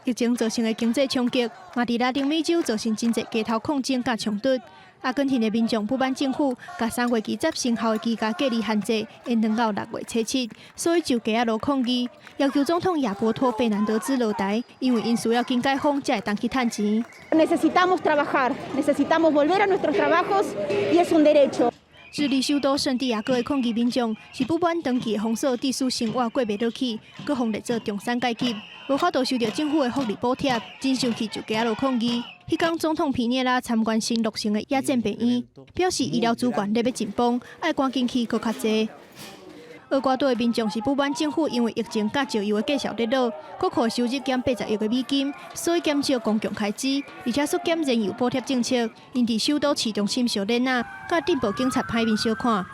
疫情造成的經濟衝擊，嘛佇拉丁美洲造成真濟街頭抗爭佮衝突。阿根廷的民眾不滿政府共3月20生效的居家隔離限制延長到6月初7，所以就街仔路抗議，要求總統亞伯托費南德茲落台，因為𪜶需要緊解封才會當去趁錢。 Necesitamos trabajar, necesitamos volver a nuestros trabajos y es un derecho. 智利首都聖地亞哥的抗議民眾是不滿長期的封鎖，致使生活過袂落去，閣予列做中產階級，無法度收著政府的福利補貼，真生氣就街仔路抗議。彼工總統皮涅拉參觀新落成的野戰病院，表示醫療資源咧欲緊繃，愛趕緊去閣較濟。厄瓜多的民眾是不滿政府因為疫情佮石油的價數跌落，國庫收入減80億的美金，所以減少公共開支，而且縮減燃油補貼政策。𪜶佇首都市中心燒鏈仔，佮鎮暴警察歹面相看。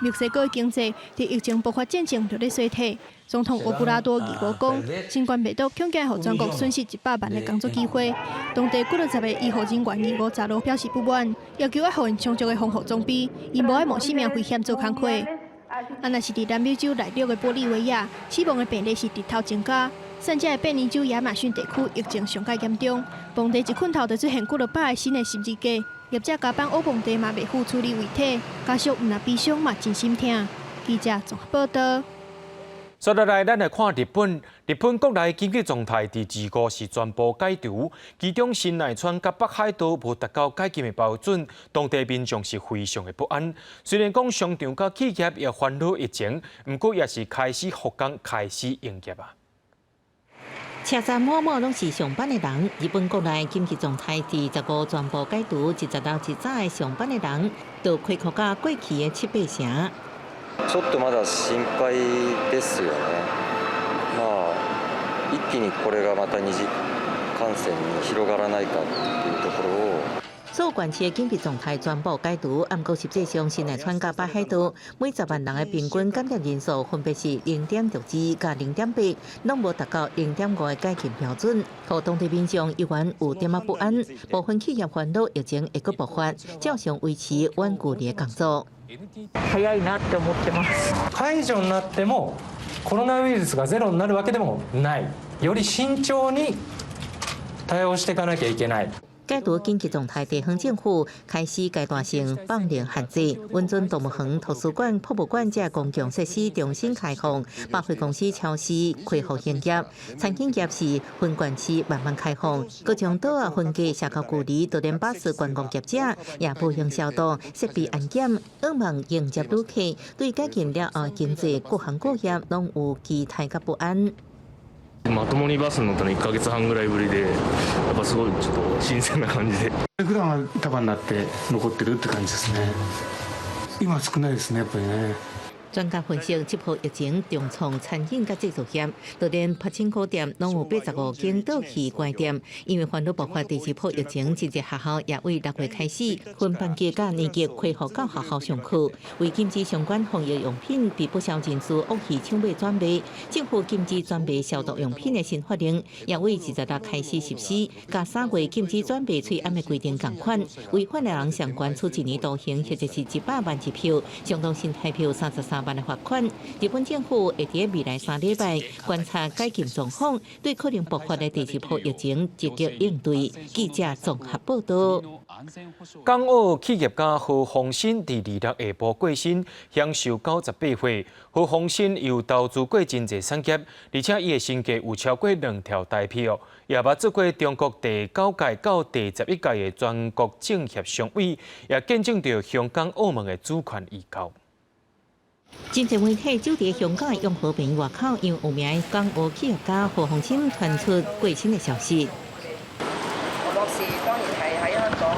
墨西哥的經濟佇疫情爆發進前就咧衰退。總統奧布拉多二五講，新冠病毒恐驚予全國損失100萬的工作機會。當地幾落十个醫護人員二五十路表示不滿，要求愛予𪜶充足的防護裝備，𪜶無愛冒性命危險做工課。啊，若是佇南美洲內陸的玻利維亞，死亡的病例是直頭增加。散遮的變尼州亞馬遜地區疫情上蓋嚴重，墓地一困頭就出現幾落百个新的十字架。業者加班烏墓地嘛袂赴處理遺體，家屬毋但悲傷嘛真心疼。記者綜合報道。接落來，咱來看日本。日本國內緊急狀態佇二五是全部解除，其中神奈川佮北海道無達到解禁的標準，當地民眾是非常的不安。雖然講商場佮企業也煩惱疫情，毋過也是開始復工、開始營業啊。車站滿滿攏是上班的人。日本國內緊急狀態佇15全部解除，26一早的上班的人就恢復甲過去的七八成。ちょっとまだ心配ですよね。まあ一気にこれがまた二次感染に広がらないかっていうところを。所有縣市的緊急狀態全部解除，毋過實際上神奈川佮北海道每10萬人的平均感染人數分別是0.62佮0.8，攏無達到0.5的解禁標準。予當地民眾猶原有點仔不安，部分企業煩惱疫情會閣爆發，照常維持遠距離的工作。早いなって思ってます。解除になってもコロナウイルスがゼロになるわけでもない。より慎重に対応していかなきゃいけない。解除緊急狀態，地方政府開始階段性放寬限制，允准動物園、圖書館、博物館這公共設施重新開放，百貨公司、超市恢復營業，餐飲業是分縣市慢慢開放，閣將島仔分隔社交距離，就連巴士觀光業者也無用消毒設備安檢，向望迎接旅客，對解禁了後經濟各行各業攏有期待佮不安。まともにバスに乗ったの1ヶ月半ぐらいぶりで、やっぱすごいちょっと新鮮な感じで。普段は束になって残ってるって感じですね。今少ないですね、やっぱりね。專家分析，這波疫情重創餐飲佮製造業，就連柏青哥店攏有85間倒去關店，因為煩惱爆發第二波疫情，真濟學校也為6月開始分班級佮年級恢復到學校上課。為禁止相關防疫用品被不肖人士惡意搶買轉賣，政府禁止轉賣消毒用品的新法令也為26開始實施，佮3月禁止轉賣喙罨的規定仝款，違反的人上懸處一年徒刑或者是100萬日票，相當新台票33萬的罰款。日本政府會佇未來3禮拜觀察解禁狀況，對可能爆發的第二波疫情積極應對。記者綜合報道。港澳企業家何鴻燊佇26下晡過身，享壽98歲。何鴻燊有投資過真濟產業，而且伊的身家有超過2條台幣哦。也捌做過中國第九屆到第11屆的全國政協常委，也見證著香港、澳門的主權移交。真濟媒體守佇香港的養和病院外口，因為有名的港澳企業家何鴻燊傳出過身的消息。何博士當然係喺香港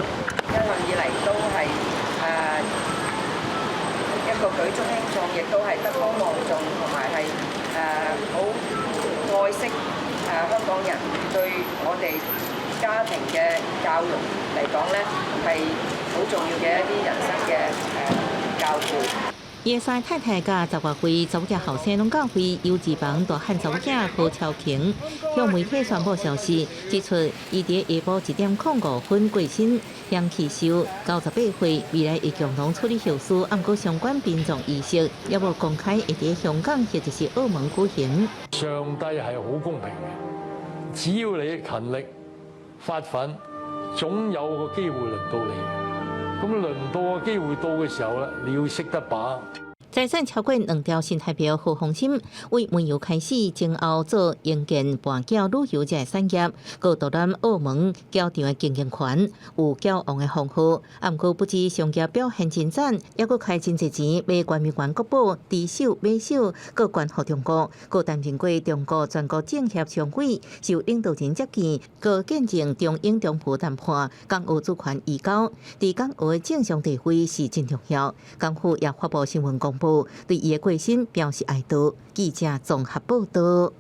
一向以嚟都係一個舉足輕重，亦都係德高望重，同埋係好愛惜香港人，對我哋家庭嘅教育嚟講咧，係好重要嘅一啲人生嘅教父。伊三太太佮十外歲查某囝後生攏教會幼稚房大漢查某囝何超瓊向媒體宣布消息，指出伊佇下晡1點05分過身，享耆壽98歲，未來會共同處理後事，毋過相關殯葬儀式猶無公開會佇香港或者是澳門舉行。上帝係好公平嘅，只要你勤力發奮，總有個機會輪到你。咁輪到個機會到嘅時候咧，你要識得把握。財產超過2條新台幣何鴻燊，為煤油開始，前後做營建跋筊旅遊這个產業，閣獨攬澳門轎場的經營權，有轎王的封號。毋過不止商業表現真讚，猶閣開真濟錢買圓明園國寶、豬手、馬首，閣捐予中國，閣擔任過中國全國政協常委，受領導人接見，閣見證中英中葡談判，港澳主權移交，佇港澳的政商地位是真重要。港府也發布新聞公報，對伊的過身表示哀悼。記者綜合報道。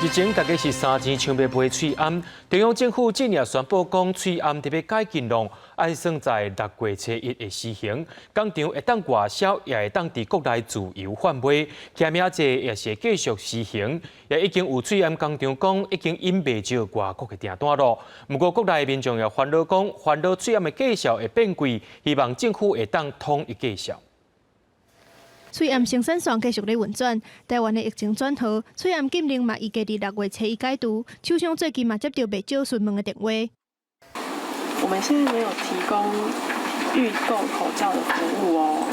日前，大家是三錢搶欲賣喙罨，中央政府今日宣布講，喙罨特別解禁咯，按算在6月初1會施行。工廠會當外銷，也會當佇國內自由販賣。簽名制也是會繼續施行。也已經有喙罨工廠講，已經印袂少外國的訂單咯。毋過國內民眾也煩惱講，煩惱喙罨的價數會變貴，希望政府會當統一價數。喙罨生產線繼續咧運轉，台灣的疫情轉好，喙罨禁令嘛預計佇6月初1解除。廠商最近嘛接著袂少詢問的電話。我們現在沒有提供預購口罩的服務哦。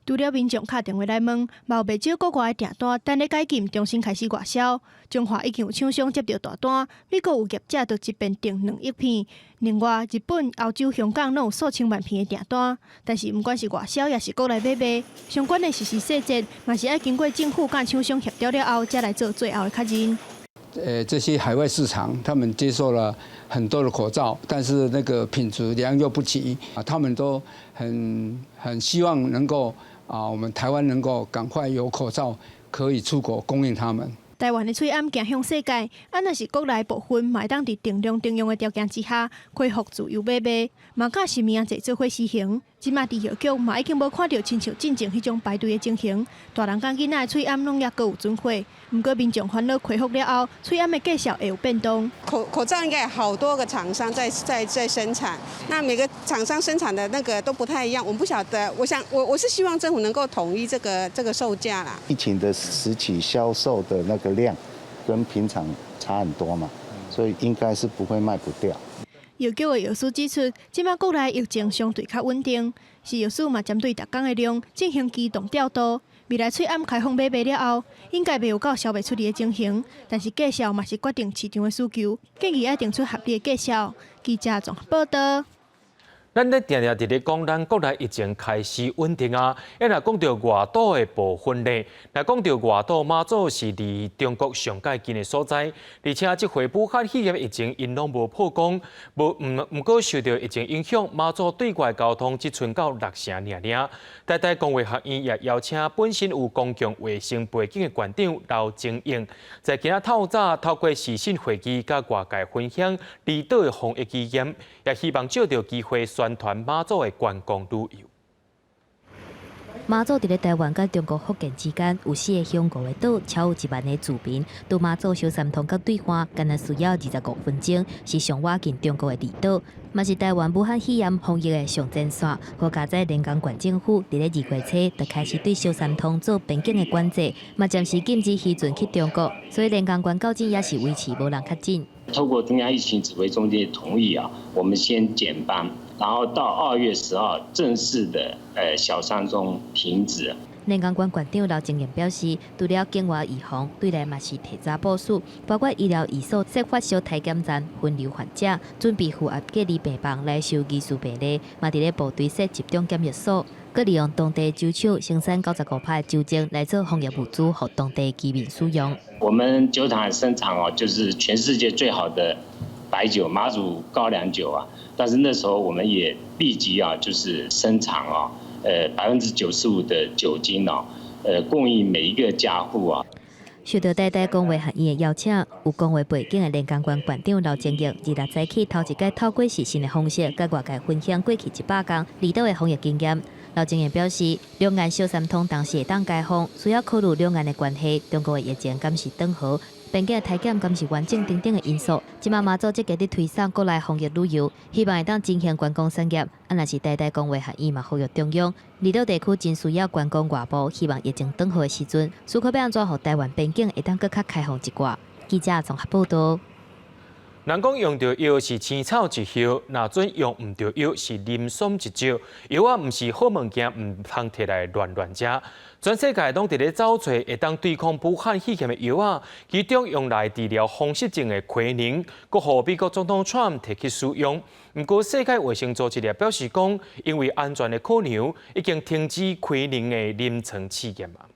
除了民眾敲電話來問，嘛有袂少國外的訂單，等咧解禁重新開始外銷。彰化已經有廠商接著大單，美國有業者就一遍訂2億片。另外，日本、歐洲、香港攏有數千萬片的訂單。但是，毋管是外銷抑是國內買賣，相關的實施細節嘛是愛經過政府佮廠商協調了後，才來做最後的確認。這些海外市場，他們接受了很多的口罩，但是那個品質良莠不齊啊，他們都很希望能夠啊，我們台灣能夠趕快有口罩可以出國供應他們。台灣的喙罨行向世界，啊，若是國內部分嘛會當佇定量定用的條件之下，恢復自由買賣，嘛佮實名制做伙施行。這馬佇藥局嘛已經無看著親像進前彼種排隊的情形，大人佮囡仔的喙罨攏猶閣有存貨。毋過民眾煩惱恢復了後，喙罨的價數會有變動。口罩應該有好多個廠商在生產，那每個廠商生產的那個都不太一樣，我們不曉得。我想我是希望政府能夠統一這個售價啦。疫情的時期銷售的那個量跟平常差很多嘛，所以應該是不會賣不掉。藥局的藥師指出，這馬國內疫情相對較穩定，食藥署嘛針對逐工的量進行機動調度。未來喙罨開放買賣了後，應該袂有到銷袂出去的情形，但是價數嘛是決定市場的需求，建議愛定出合理的價數。記者綜合報道。咱咧定定佇咧講，咱國內疫情開始穩定啊。啊，若講著外島的部分咧，若講著外島馬祖是離中國上蓋近的所在，而且這回武漢肺炎疫情𪜶攏無破功，無毋毋過受著疫情影響，馬祖對外交通只賰到六成爾爾。台大公衛學院也邀請本身有公共衛生背景的館長劉晶瑩，在今仔透早透過視訊會議佮外界分享離島的防疫經驗，也希望藉著機會宣傳馬祖的觀光旅遊。馬祖佇咧台灣佮中國福建之間有四个鄉五个島，超有1萬个住民。對馬祖小三通佮對岸，干焦需要25分鐘，是上倚近中國的離島，嘛是台灣武漢肺炎防疫的上前線。好佳哉連江縣政府佇咧2月初就開始對小三通做邊境的管制，嘛暫時禁止漁船去中國，所以連江縣到今也是維持無人確診。透過中央疫情指揮中心的同意啊，我們先減班，然後到2月10號正式的小三通停止。連江縣縣長劉正彦表示，除了境外移防，對內嘛是提早部署，包括醫療醫所設發燒體檢站分流患者，準備負壓隔離病房來收疑似病例，嘛佇咧部隊設集中檢疫所，閣利用當地酒廠生產95%的酒精來做防疫物資，予當地居民使用。我們酒廠生產哦，就是全世界最好的白酒馬祖高粱酒啊，但是那時候我們也立即啊，就是生產啊，95%的酒精哦，供應每一個家戶啊。受到台大公衛學院的邀請，有公衛背景的連江縣縣長劉正燁，26早起頭一擺透過視訊的方式，佮外界分享過去100天離島的防疫經驗。劉正燁表示，兩岸小三通當時會當開放，需要考慮兩岸的關係，中國的疫情敢是轉好，邊境的體檢敢是完整等等的因素。這馬馬祖積極佇推捒國內防疫旅遊，希望會當振興觀光產業。啊，若是台大公衛學院嘛呼籲中央，離島地區真需要觀光外部，希望疫情轉好的時陣，思考欲按怎予台灣邊境會當閣較開放一寡。記者綜合報道。人講用著藥是青草一葉，若準用毋著藥是林爽一招。藥仔毋是好物件，毋通提來亂亂食。全世界攏佇咧走揣會當對抗武漢肺炎的藥仔，其中用來治療風濕症的奎寧，閣予美國總統川普提去使用。毋過世界衛生組織也表示講，因為安全的考量，已經停止奎寧的臨床試驗啊。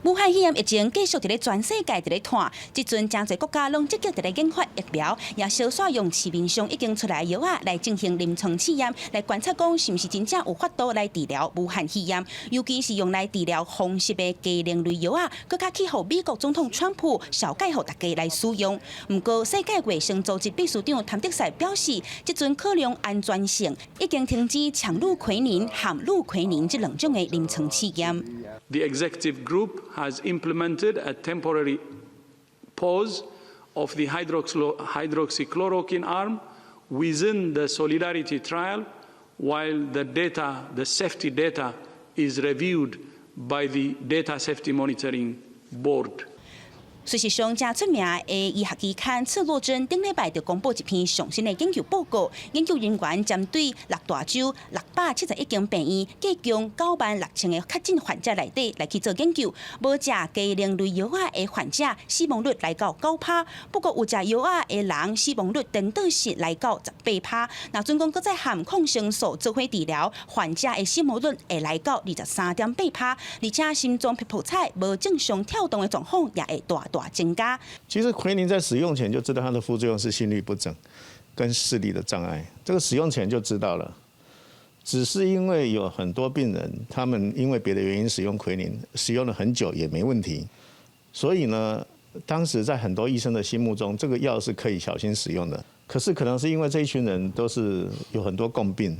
武漢肺炎疫情繼續佇咧全世界佇咧湠，這陣誠濟國家攏積極佇咧研發疫苗，也相紲用市面上已經出來藥仔來進行臨床試驗，來觀察講是毋是真正有法度來治療武漢肺炎，尤其是用來治療風濕的雞苓類藥仔，閣較去予美國總統川普紹介予大家來使用。毋過世界衛生組織秘書長譚德塞表示，這陣考量安全性，已經停止羥氯喹寧、含氯喹寧這兩種的臨床試驗。 The executive group has implemented a temporary pause of the hydroxychloroquine arm within the Solidarity trial while the data, the safety data, is reviewed by the Data Safety Monitoring Board. 事實上，誠出名的醫學期刊《刺胳針》頂禮拜就公布一篇上新的研究報告，研究人員針對六大州671間病院，計共96,000個確診患者內底來去做研究，無食雞苓類藥仔的患者死亡率來到9趴，不過有食藥仔的人死亡率顛倒是來到18趴。若準講閣再含抗生素做伙治療，患者的死亡率會來到23.8趴，而且心臟噗噗彩無正常跳動的狀況也會大大增加。其實奎寧在使用前就知道它的副作用是心律不整跟視力的障礙，這個使用前就知道了。只是因為有很多病人，他們因為別的原因使用奎寧，使用了很久也沒問題，所以呢，當時在很多醫生的心目中，這個藥是可以小心使用的。可是可能是因為這一群人都是有很多共病，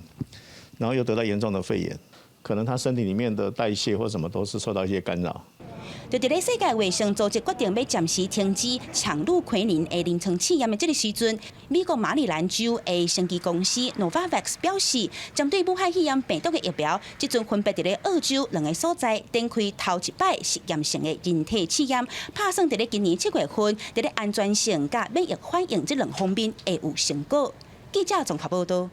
然後又得到嚴重的肺炎，可能他身體裡面的代謝或什麼都是受到一些干擾。就佇咧世界衛生組織決定欲暫時停止羥氯喹寧的臨床試驗的這个時陣，美國馬里蘭州的生技公司 Novavax 表示，針對武漢肺炎病毒的疫苗，這陣分別佇咧澳洲兩个所在展開頭一擺實驗性的人體試驗，拍算佇咧今年7月份，佇咧安全性佮免疫反應這兩方面會有成果。記者綜合報道。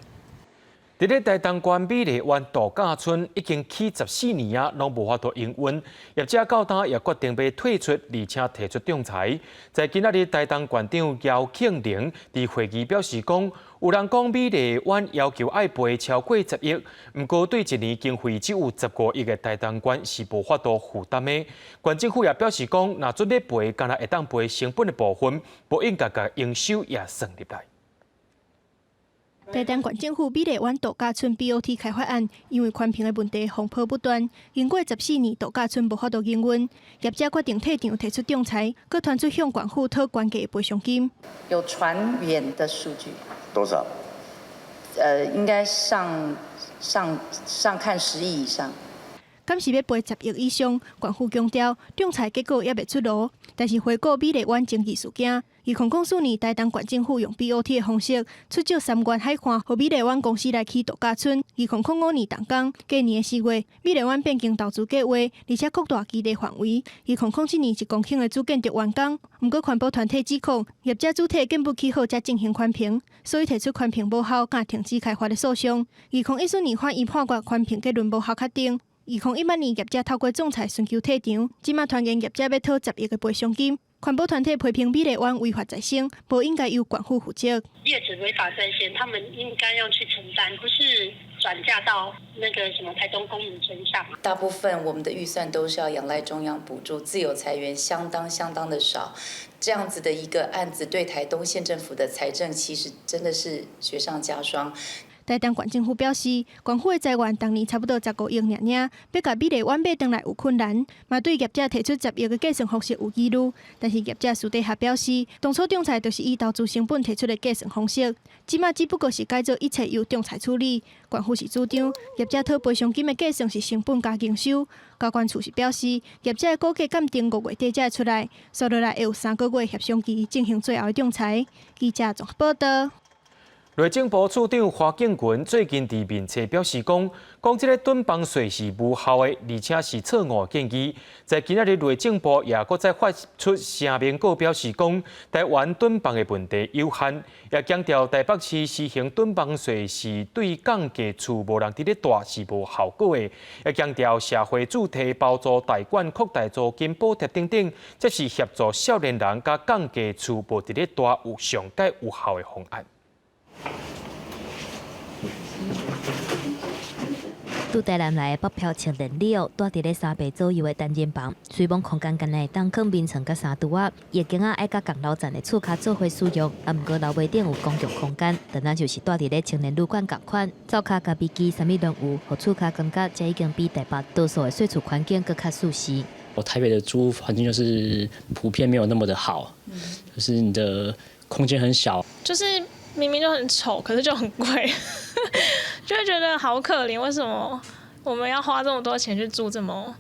佇咧台東縣美麗灣度假村已經起14年啊，攏無法度營運。業者到今也決定欲退出，而且提出仲裁。在今仔日，台東縣長姚慶鈴佇會議表示講，有人講美麗灣要求愛賠超過10億，毋過對一年經費只有15億的台東縣是無法度負擔的。縣政府也表示講，若準欲賠，干焦會當賠成本的部分，無應該共營收也算入來。台東縣政府美麗灣度假村 BOT 開發案，因為環評的問題風波不斷，經過14年度假村無法度營運，業者決定退場提出仲裁，閣傳出向縣府討懸價賠償金。有傳遠的數據。多少？應該上上上看10億以上。敢是欲賠10億以上？縣府強調，仲裁結果猶未出爐，但是回顧美麗灣爭議事件，2004年台東縣政府用 BOT 的方式出借三元海岸，予美麗灣公司來起度假村。2005年動工，隔年的4月，美麗灣變更投資計劃，而且擴大基地範圍。2007年1公頃的主建築完工，毋過環保團體指控業者主體建不起好才進行環評，所以提出環評無效，佮停止開發的訴訟。2014年法院判決環評結論無效確定。2018年業者透過仲裁尋求退場，這馬傳言業者欲討10億的賠償金。環保團體批評美麗灣違法在先，無應該由縣府負責。業者違法在先，他們應該要去承擔，不是轉嫁到那個什麼台東公民身上。大部分我們的預算都是要仰賴中央補助，自有財源相當相當的少。這樣子的一個案子，對台東縣政府的財政其實真的是雪上加霜。台東縣政府表示，縣府的財源逐年差不多15億爾爾，欲共美麗灣買轉來有困難，嘛對業者提出十億的計算方式有疑慮。但是業者私底下表示，當初仲裁就是以投資成本提出的計算方式，這馬只不過是改做一切由仲裁處理。縣府是主張業者討賠償金的計算是成本加營收。交管處是表示，業者的估價鑑定5月底才會出來，紲落來會有3個月協商期進行最後的仲裁。記者綜合報道。內政部處長華景群最近佇面冊表示講，講這個囤房稅是無效的，而且是錯誤建議。在今仔日內政部也閣再發出聲明稿，表示講，台灣囤房的問題有限，也強調台北市實行囤房稅是對降價厝無人佇咧蹛是無效果的，也強調社會主體包租代管、擴大租金補貼等等，這是協助少年人佮降價厝無佇咧蹛有上蓋有效的方案。對台南來的北漂青年李哦，蹛佇咧3平左右的單人房，雖罔空間干焦會當囥眠床佮衫櫥仔，伊的囝仔愛佮仝樓層的厝跤做伙使用，啊，毋過樓尾頂有公共空間，就若像是蹛佇咧青年旅館仝款，灶跤咖啡機啥物攏有，予厝跤感覺這已經比台北多數的細厝環境閣較舒適。我台北的租屋環境就是普遍沒有那麼的好，就是你的空間很小，就是明明就很醜，可是就很貴，就會覺得好可憐。為什麼我們要花這麼多錢去住這麼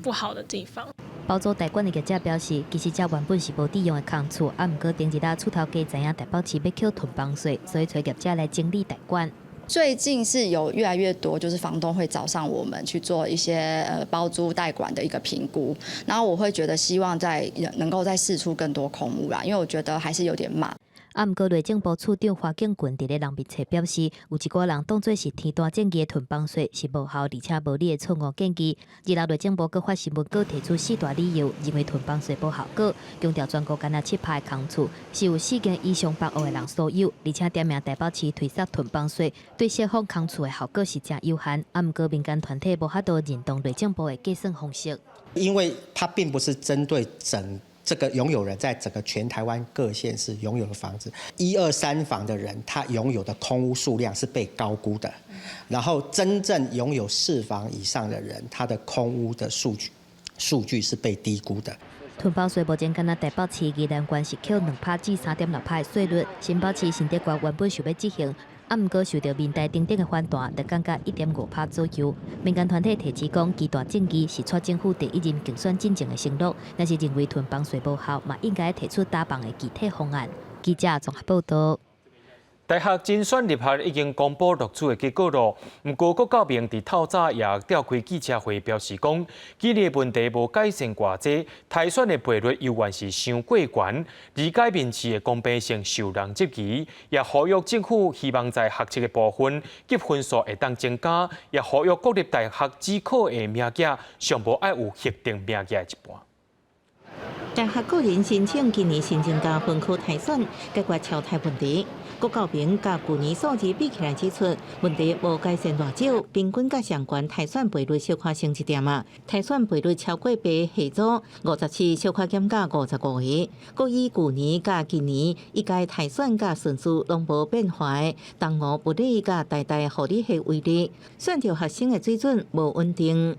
不好的地方？包租代管的業者表示，其實這原本是無佇用的空厝，啊，毋過頂一下厝頭家知影台北市欲扣囤房稅，所以揣業者來整理代管。最近是有越來越多，就是房東會找上我們去做一些包租代管的一個評估，然後我會覺得希望在能夠再釋出更多空屋啦，因為我覺得還是有點慢。啊，毋過內政部處長華景群佇咧人面冊表示，有一寡人當作是天大正義的囤房稅是無效，而且無理的錯誤建議。二來內政部閣發新聞稿提出四大理由，認為囤房稅無效果，強調全國干焦7%的空厝是有四間以上房屋的人所有，而且點名台北市推捒囤房稅對釋放空厝的效果是誠有限。啊，毋過民間團體無法度認同內政部的計算方式，因為它並不是針對整。這個擁有人在整個全台灣各縣市擁有的房子，一二三房的人，他擁有的空屋數量是被高估的。然後真正擁有四房以上的人，他的空屋的數據是被低估的。囤房稅目前干焦台北市、宜蘭縣是扣2%至3.6%的稅率，新北市、新竹縣原本想欲執行。啊，毋過受著民代等等的反彈，就降到1.5%左右。民間團體提議講，期待正義是蔡政府第一任競選進前的承諾，若是認為囤房稅無效，嘛應該提出打房的具體方案。記者綜合報道。大學甄選入學已經公布錄取的結果囉。毋過郭教明佇透早也召開記者會，表示講，今年問題無改善偌濟，篩選的賠率猶原是傷過懸，理解面試的公平性受人質疑，也呼籲政府希望在學測的部分給分數會當增加，也呼籲國立大學指考的名額上無愛有核定名額的一半。大學個人申請今年新增加分科篩選，解決超台問題。郭教明佮舊年數字比起來指出，問題無改善偌少，平均佮上懸篩選賠率小可升一點仔，篩選賠率超過八下組57，小可減到55個。閣以舊年佮今年，一屆篩選佮順序攏無變化的，東吳物理佮台大護理系為例，選著學生的水準無穩定。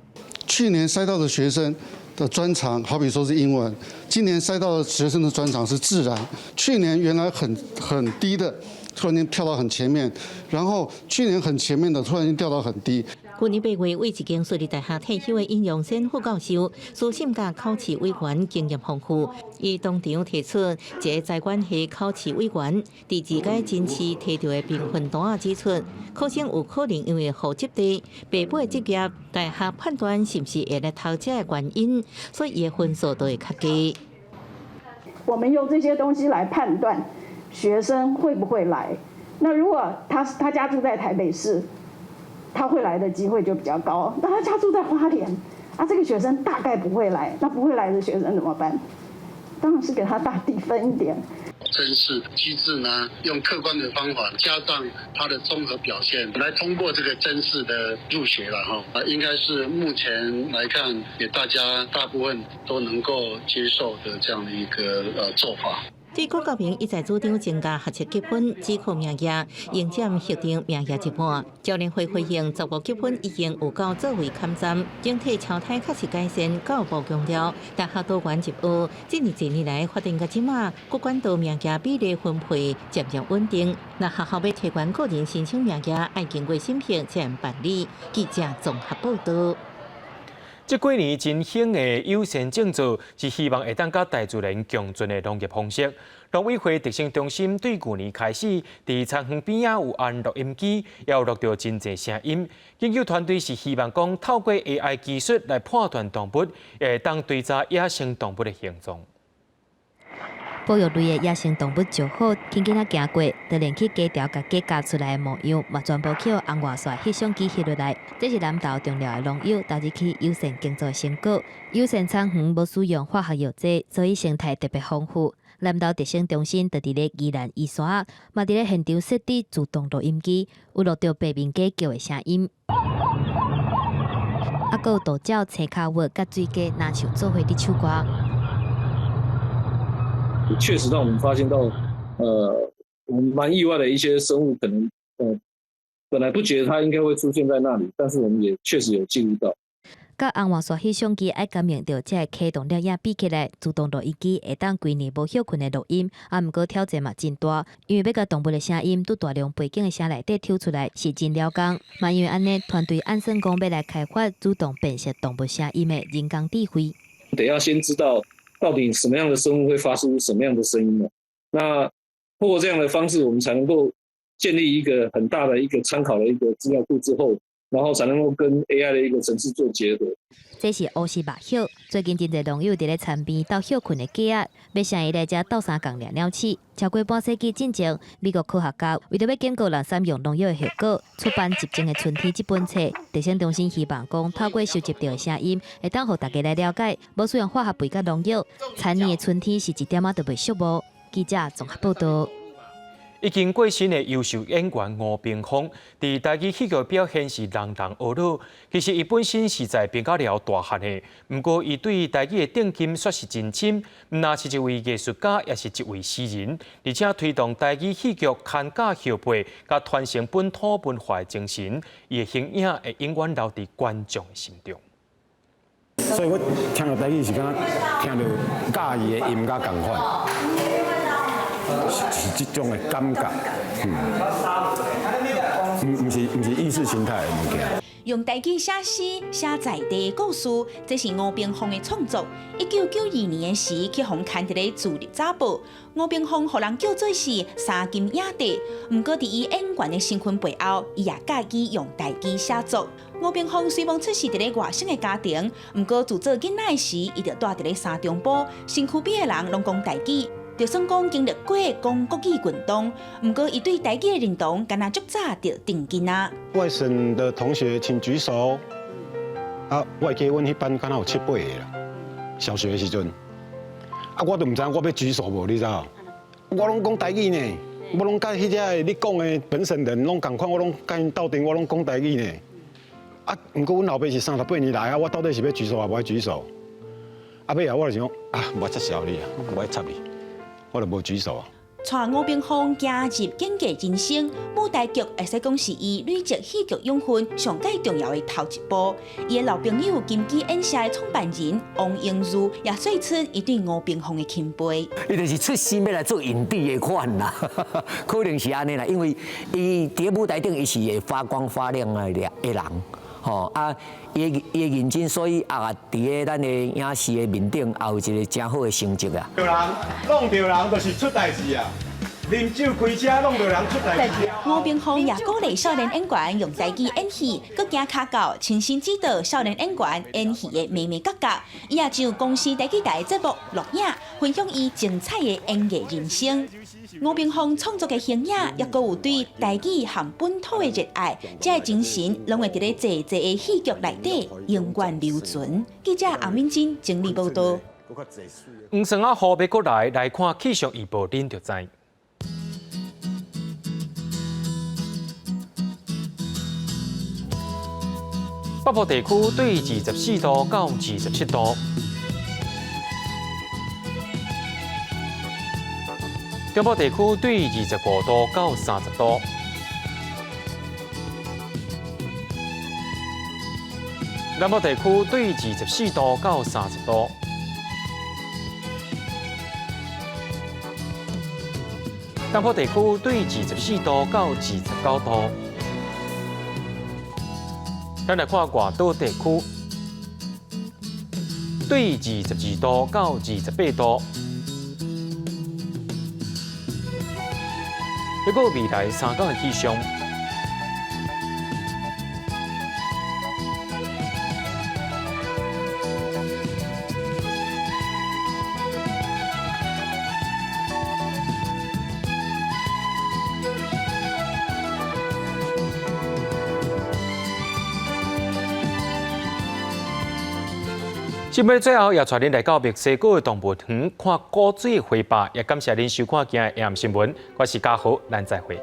去年篩到的學生的專長，好比說是英文，今年篩到的學生的專長是自然。去年原來很低的。突然間跳到很前面，然後去年很前面的突然間掉到很低。去年8月，為一間私立大學退休的尹陽先副教授，資深佮考試委員經驗豐富，伊當場提出一个財管系考試委員佇二階甄試提著的評分單仔指出，考生有可能因為戶籍地、爸母的職業、大學判斷是毋是會來讀這的原因，所以伊的分數都會較低。我們用這些東西來判斷學生會不會來。那如果他家住在台北市，他會來的機會就比較高。那他家住在花蓮，啊，這個學生大概不會來。那不會來的學生怎麼辦？當然是給他打低分一點。甄試機制呢，用客觀的方法加上他的綜合表現來通過這個甄試的入學了哈。啊，應該是目前來看，也大家大部分都能夠接受的這樣的一個做法。對郭國明一再主張增加學測級分，指控名額應佔核定名額一半。教聯會回應，15級分已經有夠作為坎站，整體超態確實改善。教育部強調，大學多元入學，這爾濟年來發展到這馬，各管道名額比例分配漸漸穩定。若學校欲提懸個人申請名額，愛經過審核才能辦理。記者綜合報導。這幾年真興的友善種作，是希望會當佮大自然共存的農業方式。農委會特生中心對舊年開始，佇田園邊仔有安錄音機，也有錄著真濟聲音。研究團隊是希望講透過 AI 技術來判斷動物，會當追查野生動物的行蹤。保育類的野生動物石虎，輕輕仔行過，就連去雞巢共雞咬出來的模樣，嘛全部去予紅外線翕相機翕落來。這是南投重要的農友投入去友善耕作的成果。友善田園無使用化學藥劑，所以生態特別豐富。南投特生中心就佇咧宜蘭宜山，嘛佇咧現場設置自動錄音機，有錄著白面雞叫的聲音。啊，閣有渡鳥、青跤鷸、佮水雞、林樹做伙佇唱歌。確實讓我們發現到，我們蠻意外的一些生物，可能，本來不覺得它應該會出現在那裡，但是我們也確實有記錄到。佮紅外線翕相機愛感應著，才會啟動錄影比起來，自動錄音機會當規年無歇睏的錄音，啊，毋過挑戰嘛真大，因為欲共動物的聲音佇大量背景的聲內底抽出來是真了工。嘛因為按呢，團隊按算講欲來開發自動辨識動物聲音的人工智慧。得要先知道到底什麼樣的生物會發出什麼樣的聲音呢？那透過這樣的方式，我們才能夠建立一個很大的一個參考的一個資料庫之後，然後才能夠跟 AI 的一個程式做結合。這是烏絲目鴞，最近真濟農友佇咧田邊鬥歇睏的雞仔，欲請伊來遮鬥相共掠鳥鼠。超過半世紀進前，美國科學家為著欲警告人濫用農藥的後果，出版《寂靜的春天》這本冊。特生中心希望講，透過收集著的聲音，會當予大家來了解，無使用化學肥佮農藥，殘年的春天是一點仔都袂寂寞。記者綜合報導。已經過身的優秀演員吳明峰，佇台語戲劇表現是人人學老。其實伊本身是在平甲寮大漢的，毋過伊對台語的定金煞是真深，毋但是一位藝術家，也是一位詩人，而且推動台語戲劇牽教後輩，佮傳承本土文化的精神，伊的形影會永遠留佇觀眾的心中。所以我聽著台語是敢若聽著佮意的音樂仝款。是這種的感覺，毋是意識形態的物件。用台語寫詩、寫在地的故事，這是吳明鳳的創作。1992年的時，去予刊佇咧《自立早報》。吳明鳳予人叫做是三金影帝，毋過佇伊演員的身份背後，伊也佮意用台語寫作。吳明鳳雖罔出世佇咧外省的家庭，毋過自做囡仔的時，伊就住佇咧三重埔，身軀邊的人攏講台語。就算講經歷過講國語運動，毋過伊對台語的認同，敢若足早就定根啊。外省的同學請舉手。啊，我會記阮彼班敢若有七八個啦，小學的時陣。啊，我都毋知影我欲舉手無，你知無？我攏講台語呢，我攏佮彼隻你講的本省人攏仝款，我攏佮𪜶鬥陣，我攏講台語呢。啊，毋過阮老爸是38年來啊，我到底是欲舉手抑無愛舉手？啊，尾後我就想講，啊，無愛插潲你啊，無愛插你。我就無舉手啊。帶吳明鳳行入演藝人生，舞台劇會使講是伊累積戲劇養分上蓋重要的頭一步。伊的老朋友金枝演社的創辦人王英如也說出伊對吳明鳳的欽佩。伊就是出身欲來做影帝的款啦，可能是按呢啦，因為伊佇舞台頂伊是會發光發亮的人，吼啊，伊伊認真，所以也佇咧咱的影視的面頂也有一個誠好的成績啊。著人弄著人就是出代誌啊！啉酒開車弄著人出代誌。吳明鳳也鼓勵少年演員用台語演戲，閣行跤到親身指導少年演員演戲的眉眉角角。伊也上公視台語台節目錄影，分享伊精彩的演藝人生。吳明鳳創作的形影，抑閣有對台語和本土的熱愛，這个精神攏會佇咧濟濟的戲劇內底永遠留存。記者洪敏珍整理報道。黃霜仔雨欲閣來，來看氣象預報，恁就知。北部地區對24度到27度，中部地區對25度到30度，南部地區對24度到30度，東部地區對24度到29度。咱來看外島地區，對22度到28度。一個未來三天的氣象。節目最後也帶恁來到墨西哥的動物園看古水花豹，也感謝恁收看今日的新聞。我是嘉豪，咱再會。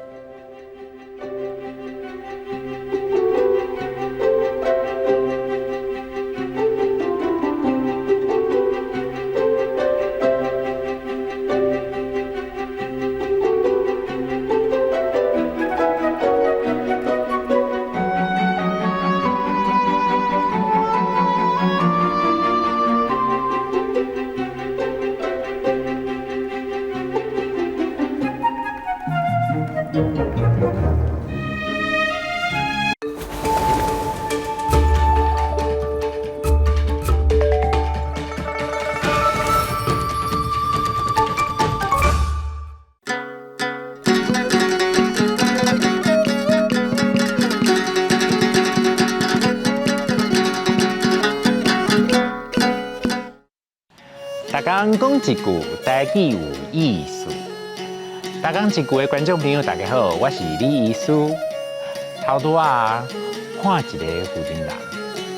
逐工講一句台語有意思。逐工一句的觀眾朋友，大家好，我是李醫師。頭拄仔看一個婦人人，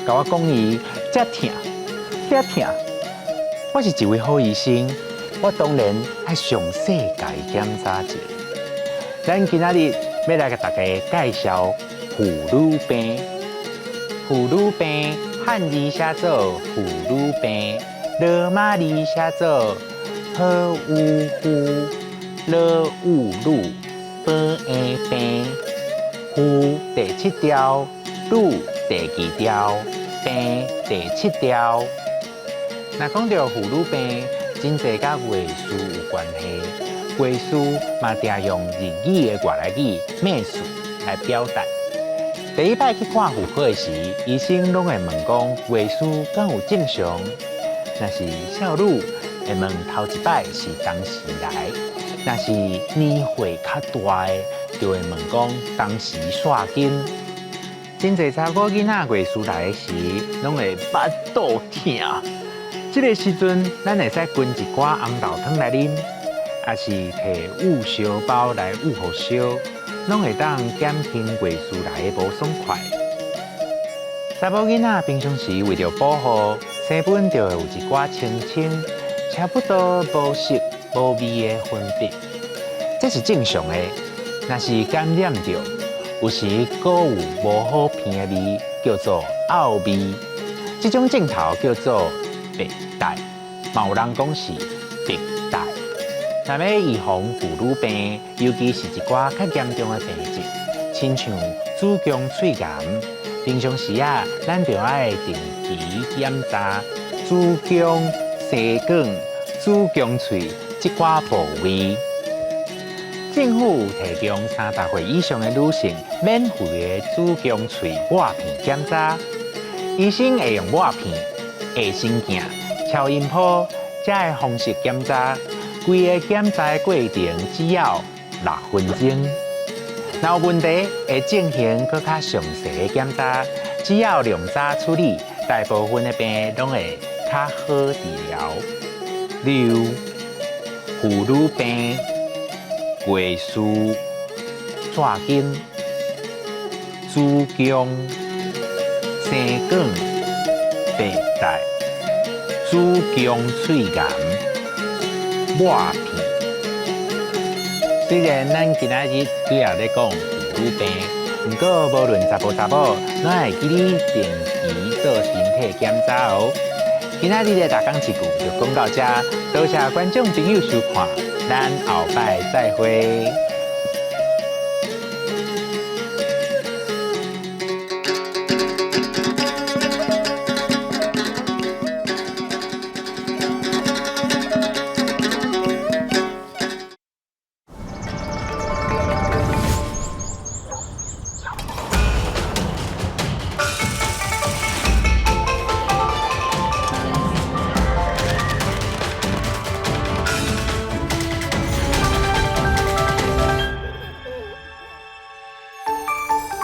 共我講伊遮疼，遐疼。我是一位好醫生，我當然愛詳細共伊檢查一下。咱今仔日欲來共大家介紹婦女病。婦女病漢字寫做婦女病，羅馬字寫做好有婦羅有女病的病，婦第七調，女第二調，病第七調。若講到婦女病，真濟佮月事有關係，月事嘛定用日語的外來語「咩事」來表達。第一擺去看婦科的時，醫生攏會問講月事敢有正常？若是少女會問頭一擺是當時來，若是年歲較大的，就會問講當時煞經。真濟查某囡仔月事來的時，攏會腹肚疼。這个時陣，咱會使滾一寡紅豆湯來啉，抑是提捂燒包來捂予燒，攏會當減輕月事來的無爽快。查某囡仔平常時為著保護，生本就會有一寡清清，差不多無色無味的分泌，這是正常的。若是感染著，有時閣有無好鼻的味，叫做漚味。這種症頭叫做白帶，嘛有人講是白帶。若欲預防婦女病，尤其是一寡較嚴重的病症，親像子宮喙癌，平常時啊，咱就愛定期檢查子宮、生管、子宮喙這寡部位。政府提供30歲以上的女性免費的子宮喙抹片檢查，醫生會用抹片、衛生鏡、超音波這个方式檢查。規个檢查的過程只要6分鐘。若有問題，會進行閣較詳細的檢查，只要量早處理，大部分的病攏會較好治療。例如婦女病、月事、逝經、子宮、生管、白帶、子宮喙癌、抹片。雖然咱今仔日主要咧講婦女病，毋過無論查埔查某，攏會記得定期做身體檢查哦。今仔日的逐工一句就講到遮，多謝觀眾朋友收看，咱後擺再會。